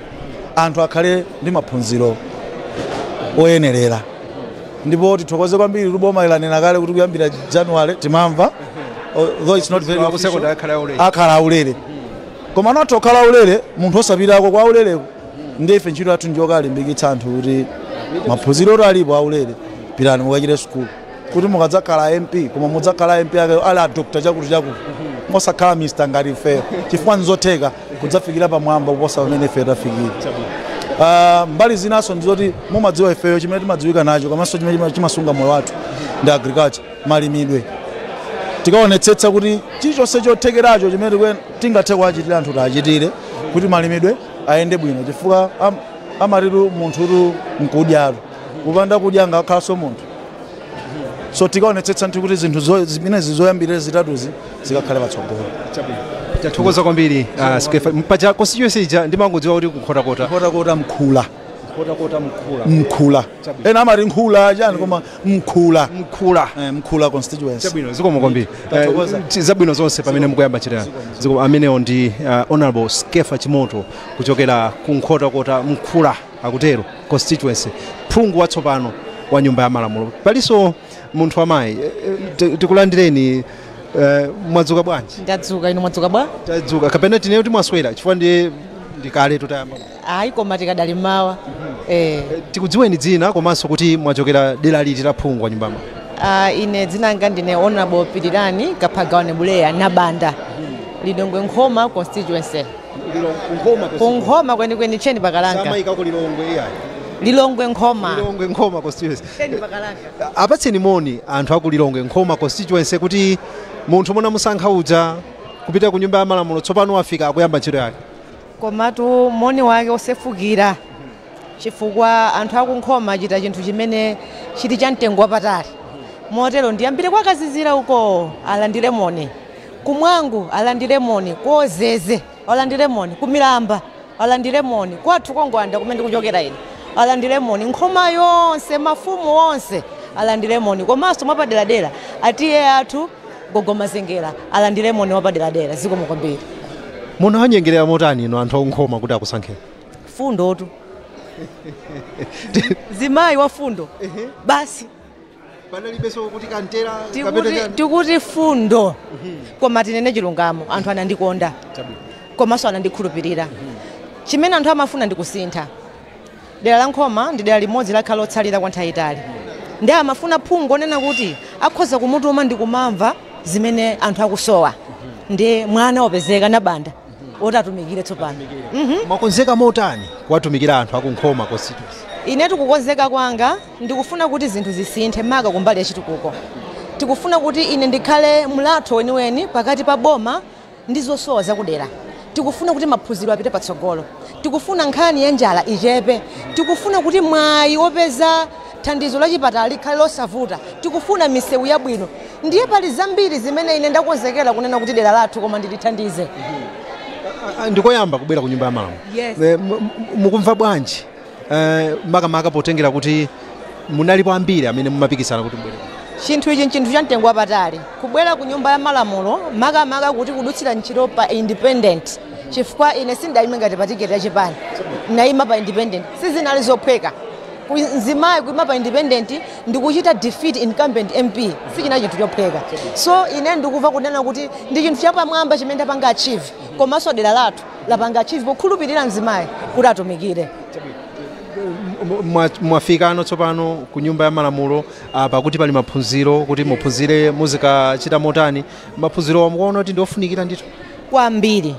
anthu akhale ndi maphunziro oyenerera. Ndipo tithokoze kwambiri kuti boma ilanena kale kuti kuyambira January timamva, though it's not very official, akhala aulere. Koma anatha kukhala aulere munthu osapitako kwa aulereko. Ndiye ife ntchito yathu ndiyokalimbikitsa anthu kuti maphunziro oti alipo aulere, pitani mukachite sukulu, kuti mukadzakhala MP, koma mudzakhala MP ake ali a doctor chakuti chakuti, mosakhala Mr ngati ifeyo, chifukwa nzotheka kudzafikira pamwamba kuposa pamene ife tafikira. Mbali zinaso ndizoti mumadziwa ifeyo chimene timadziwika nacho komanso chimene chimasunga moyo wathu ndi agriculture, malimidwe. Tikaonetsetsa kuti chilichonse chothekeracho chimene tingathe kuachitira anthu tiachitire kuti malimidwe ayende bwino, chifukwa amatitu munthutu nkudyatu, kupanda kudya ngakhalanso munthu. So tikaonetsetsa nthu kuti zinthu zimenezi zoyambirira zitatuzi zikakhale patsogolo. Tathokoza kwambiri Skefa. Paja constituency ija ndimangodziwa kuti kunkhotakota. Nkhotakota Mkhula. Nkhotakota Mkhula. Mkhula. Ena amati Nkhula chani, koma Mkhula. Mkhula. Mkhula constituency. Chabwino, zikomo kwambiri. Tathokoza. Zabwino zonse pamene mukuyamba ntchito yanu. Zikomo. Amenewo ndi Honorable Skefa Chimoto kuchokera ku Nkhotakota Mkhula, akutero constituency, phungu watsopano wa nyumba ya malamulo. Palinso munthu amayi, tikulandireni. Mwadzuka bwanji? Ndadzuka, inu mwadzuka bwa? Tadzuka, kapena tineyo timwaswera chifukwa ndiye ndikale tutayamba. Ayi, koma tikadali mmawa. Tikudziweni dzina komanso kuti mwachokera dera liti la phungu wa nyumbamo. Ine dzina langa ndine Honorable Pirirani Kaphagawane Buleya Nabanda, Lilongwe Nkhoma constituency. Kunkhoma kwenikweni, cheni Pakalanka. Samaika ku Lilongwe iyayi? Lilongwe Nkhoma. Lilongwe Nkhoma constituency. Cheni Pakalanka. Apatseni moni anthu aku Lilongwe Nkhoma constituency, kuti munthu munamusankha uja kupita ku nyumba ya malamulo tsopano wafika akuyamba ntchito yake. Komatu moni wake osefukira, chifukwa anthu akunkhoma achita chinthu chimene chili cha mtengo wapatali. Motero ndiyambire kwa Kazizira uko alandire moni, kumwangu alandire moni, kuozeze alandire moni, kumilamba alandire moni, kwathu kongwanda kumene ndikuchokera ine alandire moni, nkhoma yonse, mafumu onse alandire moni, komanso mwapaderadera atiye athu Gogomazengera alandire moni wapaderadera. Zikomo kwambiri. Munawanyengerera motani ino anthu akunkhoma kuti akusankheni? Fundotu, zimayi wa fundo basi. Panalibenso kuti kantera kapena chani? Tikuti fundo, koma tinene chilungamo, anthu anandikonda komanso anandikhulupirira. Chimene anthu amafuna ndikusintha. Dera la Nkhoma ndi dera limodzi lakhala lotsalira kwa nthawi itali, ndi amafuna phungu onena kuti akhoza kumutuma ndi kumamva zimene anthu akusowa. Ndi mwana wopezeka Nabanda oti atumikire tsopano. Mwakonzeka motani kuwatumikira anthu akunkhoma constituency? Inetu kukonzeka kwanga ndikufuna kuti zinthu zisinthe, maka kumbali ya chitukuko. Tikufuna kuti ine ndikhale mlatho weniweni pakati pa boma ndi zosowa zakudera. Tikufuna kuti maphunziro apite patsogolo, tikufuna nkhani ya njala ichepe, tikufuna kuti mwayi wopeza thandizo la chipatala likhale losavuta, tikufuna misewu yabwino. Ndiye pali zambiri zimene ine ndakonzekera kunena kuti dera lathu koma ndilithandize. Ndikoyamba kubwera ku nyumba ya malamulo? Yes. Mukumva bwanji, makamaka potengera kuti munalipo ambiri amene mumapikisana kuti mubwere? Chinthu ichi nchinthu cha mtengo wapatali, kubwera ku nyumba ya malamulo, makamaka kuti kudutsira ntchito pa independent, chifukwa ine sindayime ngati pa tiketi ya chipani, nayima pa independent. Sizinali zophweka. Mzimayi kuima pa independent ndikuchita defeat incumbent MP sichina chinthu chophweka. So ine ndikuva kunena kuti ndi chinthu chapamwamba chimene ndapanga achieve, komanso dera lathu lapanga achieve pokhulupirira mzimayi kuti atumikire. Mwafikano tsopano ku nyumba ya malamulo pakuti pali maphunziro kuti muphunzire muzikachita motani. Maphunziro mukuona kuti ndiofunikira ndithu? Kwambiri.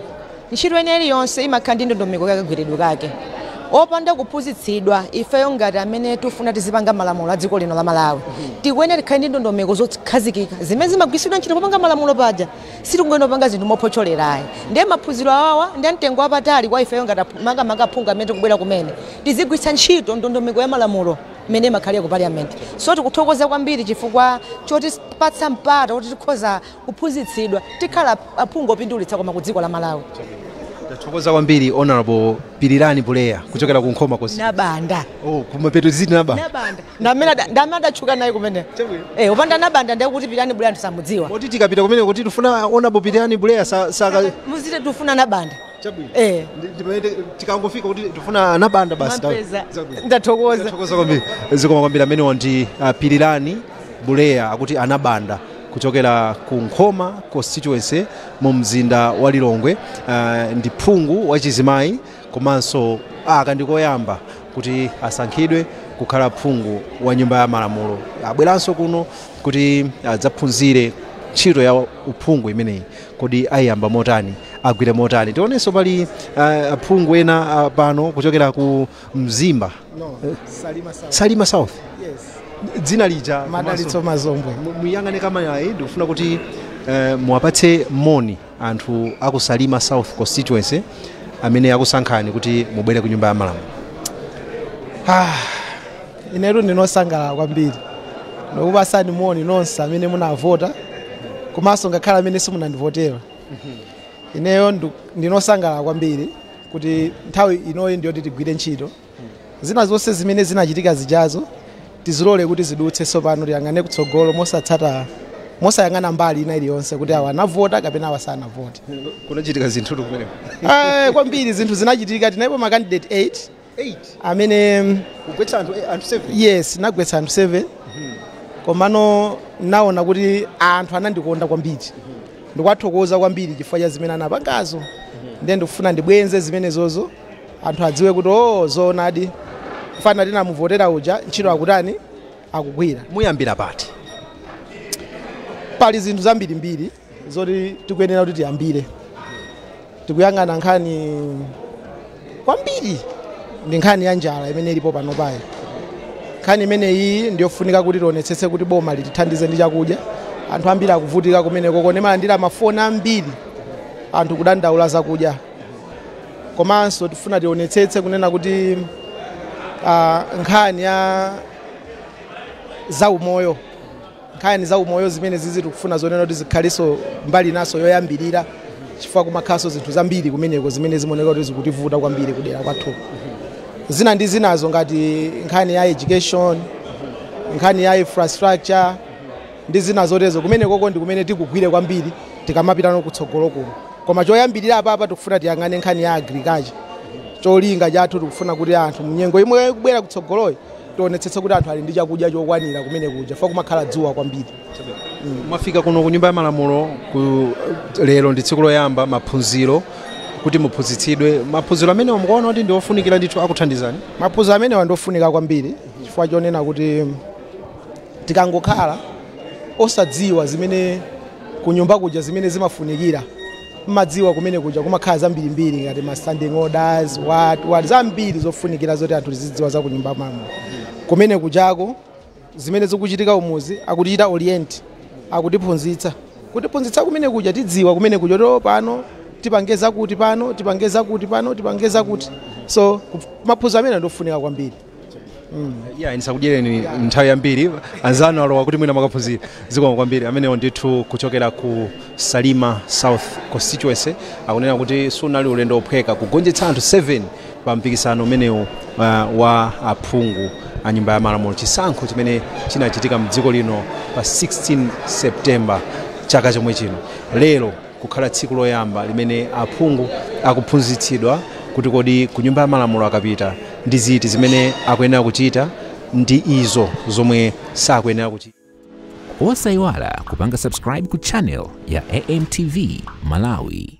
Ntchito ina iliyonse imakhala ndi ndondomeko kakagwiridwe kake. Opanda kuphunzitsidwa, ifeyo ngati amene tifuna tizipanga malamulo a dziko lino la Malawi, tikuyenera tikhale ndi ndondomeko zokhazikika zimene zimagwiritsidwa ntchito popanga malamulo paja. Sitikungena kupanga zinthu mophotcholerayi. Ndiye maphunziro awawa ndi amtengo wapatali kwa ifeyo ngati makamaka aphungu amene tikubwera kumene, tizigwiritsa ntchito ndondomeko ya malamulo imene imakhalira ku parliament. So tikuthokoza kwambiri chifukwa chotipatsa mpata kuti tikhoza kuphunzitsidwa, tikhala aphungu opindulitsa koma ku dziko la Malawi. Tathokoza kwambiri, Honorable Pirirani Buleya, kuchokera ku Nkhoma constituency. Nabanda. Oh, kumapeto ziti Nabanda. Nabanda ndamene adatchuka naye kumene. Upanda Nabanda ndiye kuti Pirirani Buleya anthu samudziwa. Kuti tikapita kumene kuti tifuna Honorable Pirirani Buleya saka muzite tifuna Nabanda. Chabwino. Tikangofika kuti tifuna Nabanda basi. Mwampeza. Ndathokoza. Ndathokoza kwambiri. Zikoma kwambiri. Amenewa ndi Pirirani Buleya, akuti Anabanda, kuchokera ku Nkhoma constituency mu mzinda wa Lilongwe. Ndi phungu wachizimayi, komanso aka ndikoyamba kuti asankhidwe kukhala phungu wa nyumba ya malamulo. Abweranso kuno kuti adzaphunzire ntchito ya uphungu imeneyi, kodi ayamba motani, agwire motani. Tionenso pali aphungu ena pano kuchokera ku Mzimba. No, Salima South. Salima South. Yes. Dzina lija? Madalitso Mazombwe. Muyang'ane kamerayi, ndikufuna kuti muwapatse moni anthu aku Salima South constituency amene akusankhani kuti mubwere ku nyumba ya malamulo. Ah, inetu ndinosangalala kwambiri. Ndikupasani moni nonse amene munavota komanso ngakhale amene simunandivotera. Ineyo ndinosangalala kwambiri kuti nthawi inoyi ndiyoti tigwire ntchito. Zina zonse zimene zinachitika zijazo tizilole kuti zidutse. Tsopano tiyang'ane kutsogolo mosatsata, mosayang'ana mbali ina iliyonse kuti awa anavota kapena awa sanavote. Kunachitika zinthu kumeneko? Kwambiri, zinthu zinachitika. Tinalipo ma candidate 8 8 amene kugwetsa anthu 7? Yes, nagwetsa anthu 7, komano naona kuti anthu anandikonda kwambiri. Ndikuwathokoza kwambiri chifukwa cha zimene anapangazo. Ndiye ndikufuna ndibwenze zimenezozo, anthu adziwe kuti oh, zoonadi, fana tinamuvotera uja, ntchito akutani, akugwira. Muyambira pati? Pali zinthu zambirimbiri zoti tikuyenera kuti tiyambire. Tikuyang'ana nkhani kwambiri ndi nkhani ya njala imene ilipo pano payi. Nkhani imeneyi ndiyofunika kuti tionetsetse kuti boma litithandize ndi chakudya. Anthu ambiri akuvutika kumeneko. Kone malandira mafoni ambiri anthu kudandaula zakudya. Komanso tifuna tionetsetse kunena kuti nkhani ya zaumoyo, nkhani zaumoyo zimene zizi tikufuna zonena kuti zikhaliso mbali naso yoyambirira, chifukwa kumakhalanso zinthu zambiri kumeneko zimene zimaoneka kuti zikutivuta kwambiri kudera kwathu. Zina ndi zinazo ngati nkhani ya education, nkhani ya infrastructure ndi zina zotezo. Kumenekoko ndi kumene tikugwire kwambiri tikamapitano kutsogolo kuno. Koma choyambirira apapa tikufuna tiyang'ane nkhani ya agriculture. Cholinga chathu tikufuna kuti anthu mnyengo imwe ikubwera kutsogoloyi Tionetsetse kuti anthu ali ndi chakudya chokwanira kumene kuja, fa kumakhala dzuwa kwambiri. Mwafika kuno ku Nyumba ya Malamulo ku lero ndi tsiku loyamba maphunziro, kuti muphunzitsidwe. Maphunziro amene mukuona kuti ndi ofunikira ndithu, akuthandizani? Maphunziro amenewa ndiofunika kwambiri, chifukwa chonena kuti tikangokhala osadziwa zimene kunyumba kuja zimene zimafunikira, mmadziwa kumene kuja kumakhala zambirimbiri ngati ma standing orders, what what, zambiri zofunikira zoti anthu tizidziwa za kunyumba malamulo. Kumene kujako zimene zikuchitika umuzi akutichita orient, akutiphunzitsa, kutiphunzitsa kumene kuja tidziwa kumene kuja to pano tipange zakuti, pano tipange zakuti, pano tipange zakuti. So maphunziro amene ndiofunika kwambiri. Yeah, ndisakudyereni nthawi yambiri, anzanu alowa kuti mwina makaphunzira. Zikomo kwambiri. Amenewo ndithu kuchokera ku Salima South Constituency akunena kuti sunali ulendo ophweka kugonjetsa anthu 7 pa mpikisano umenewu wa aphungu a Nyumba ya Malamulo, chisankho chimene chinachitika mdziko lino pa 16 September chaka chomwe chino. Lero kukhala tsiku loyamba limene aphungu akuphunzitsidwa kuti kodi ku Nyumba ya Malamulo akapita ndi ziti zimene akuyenera kuchita ndi izo zomwe sakuyenera kuchita. Osayiwala kupanga subscribe ku channel ya AMTV Malawi.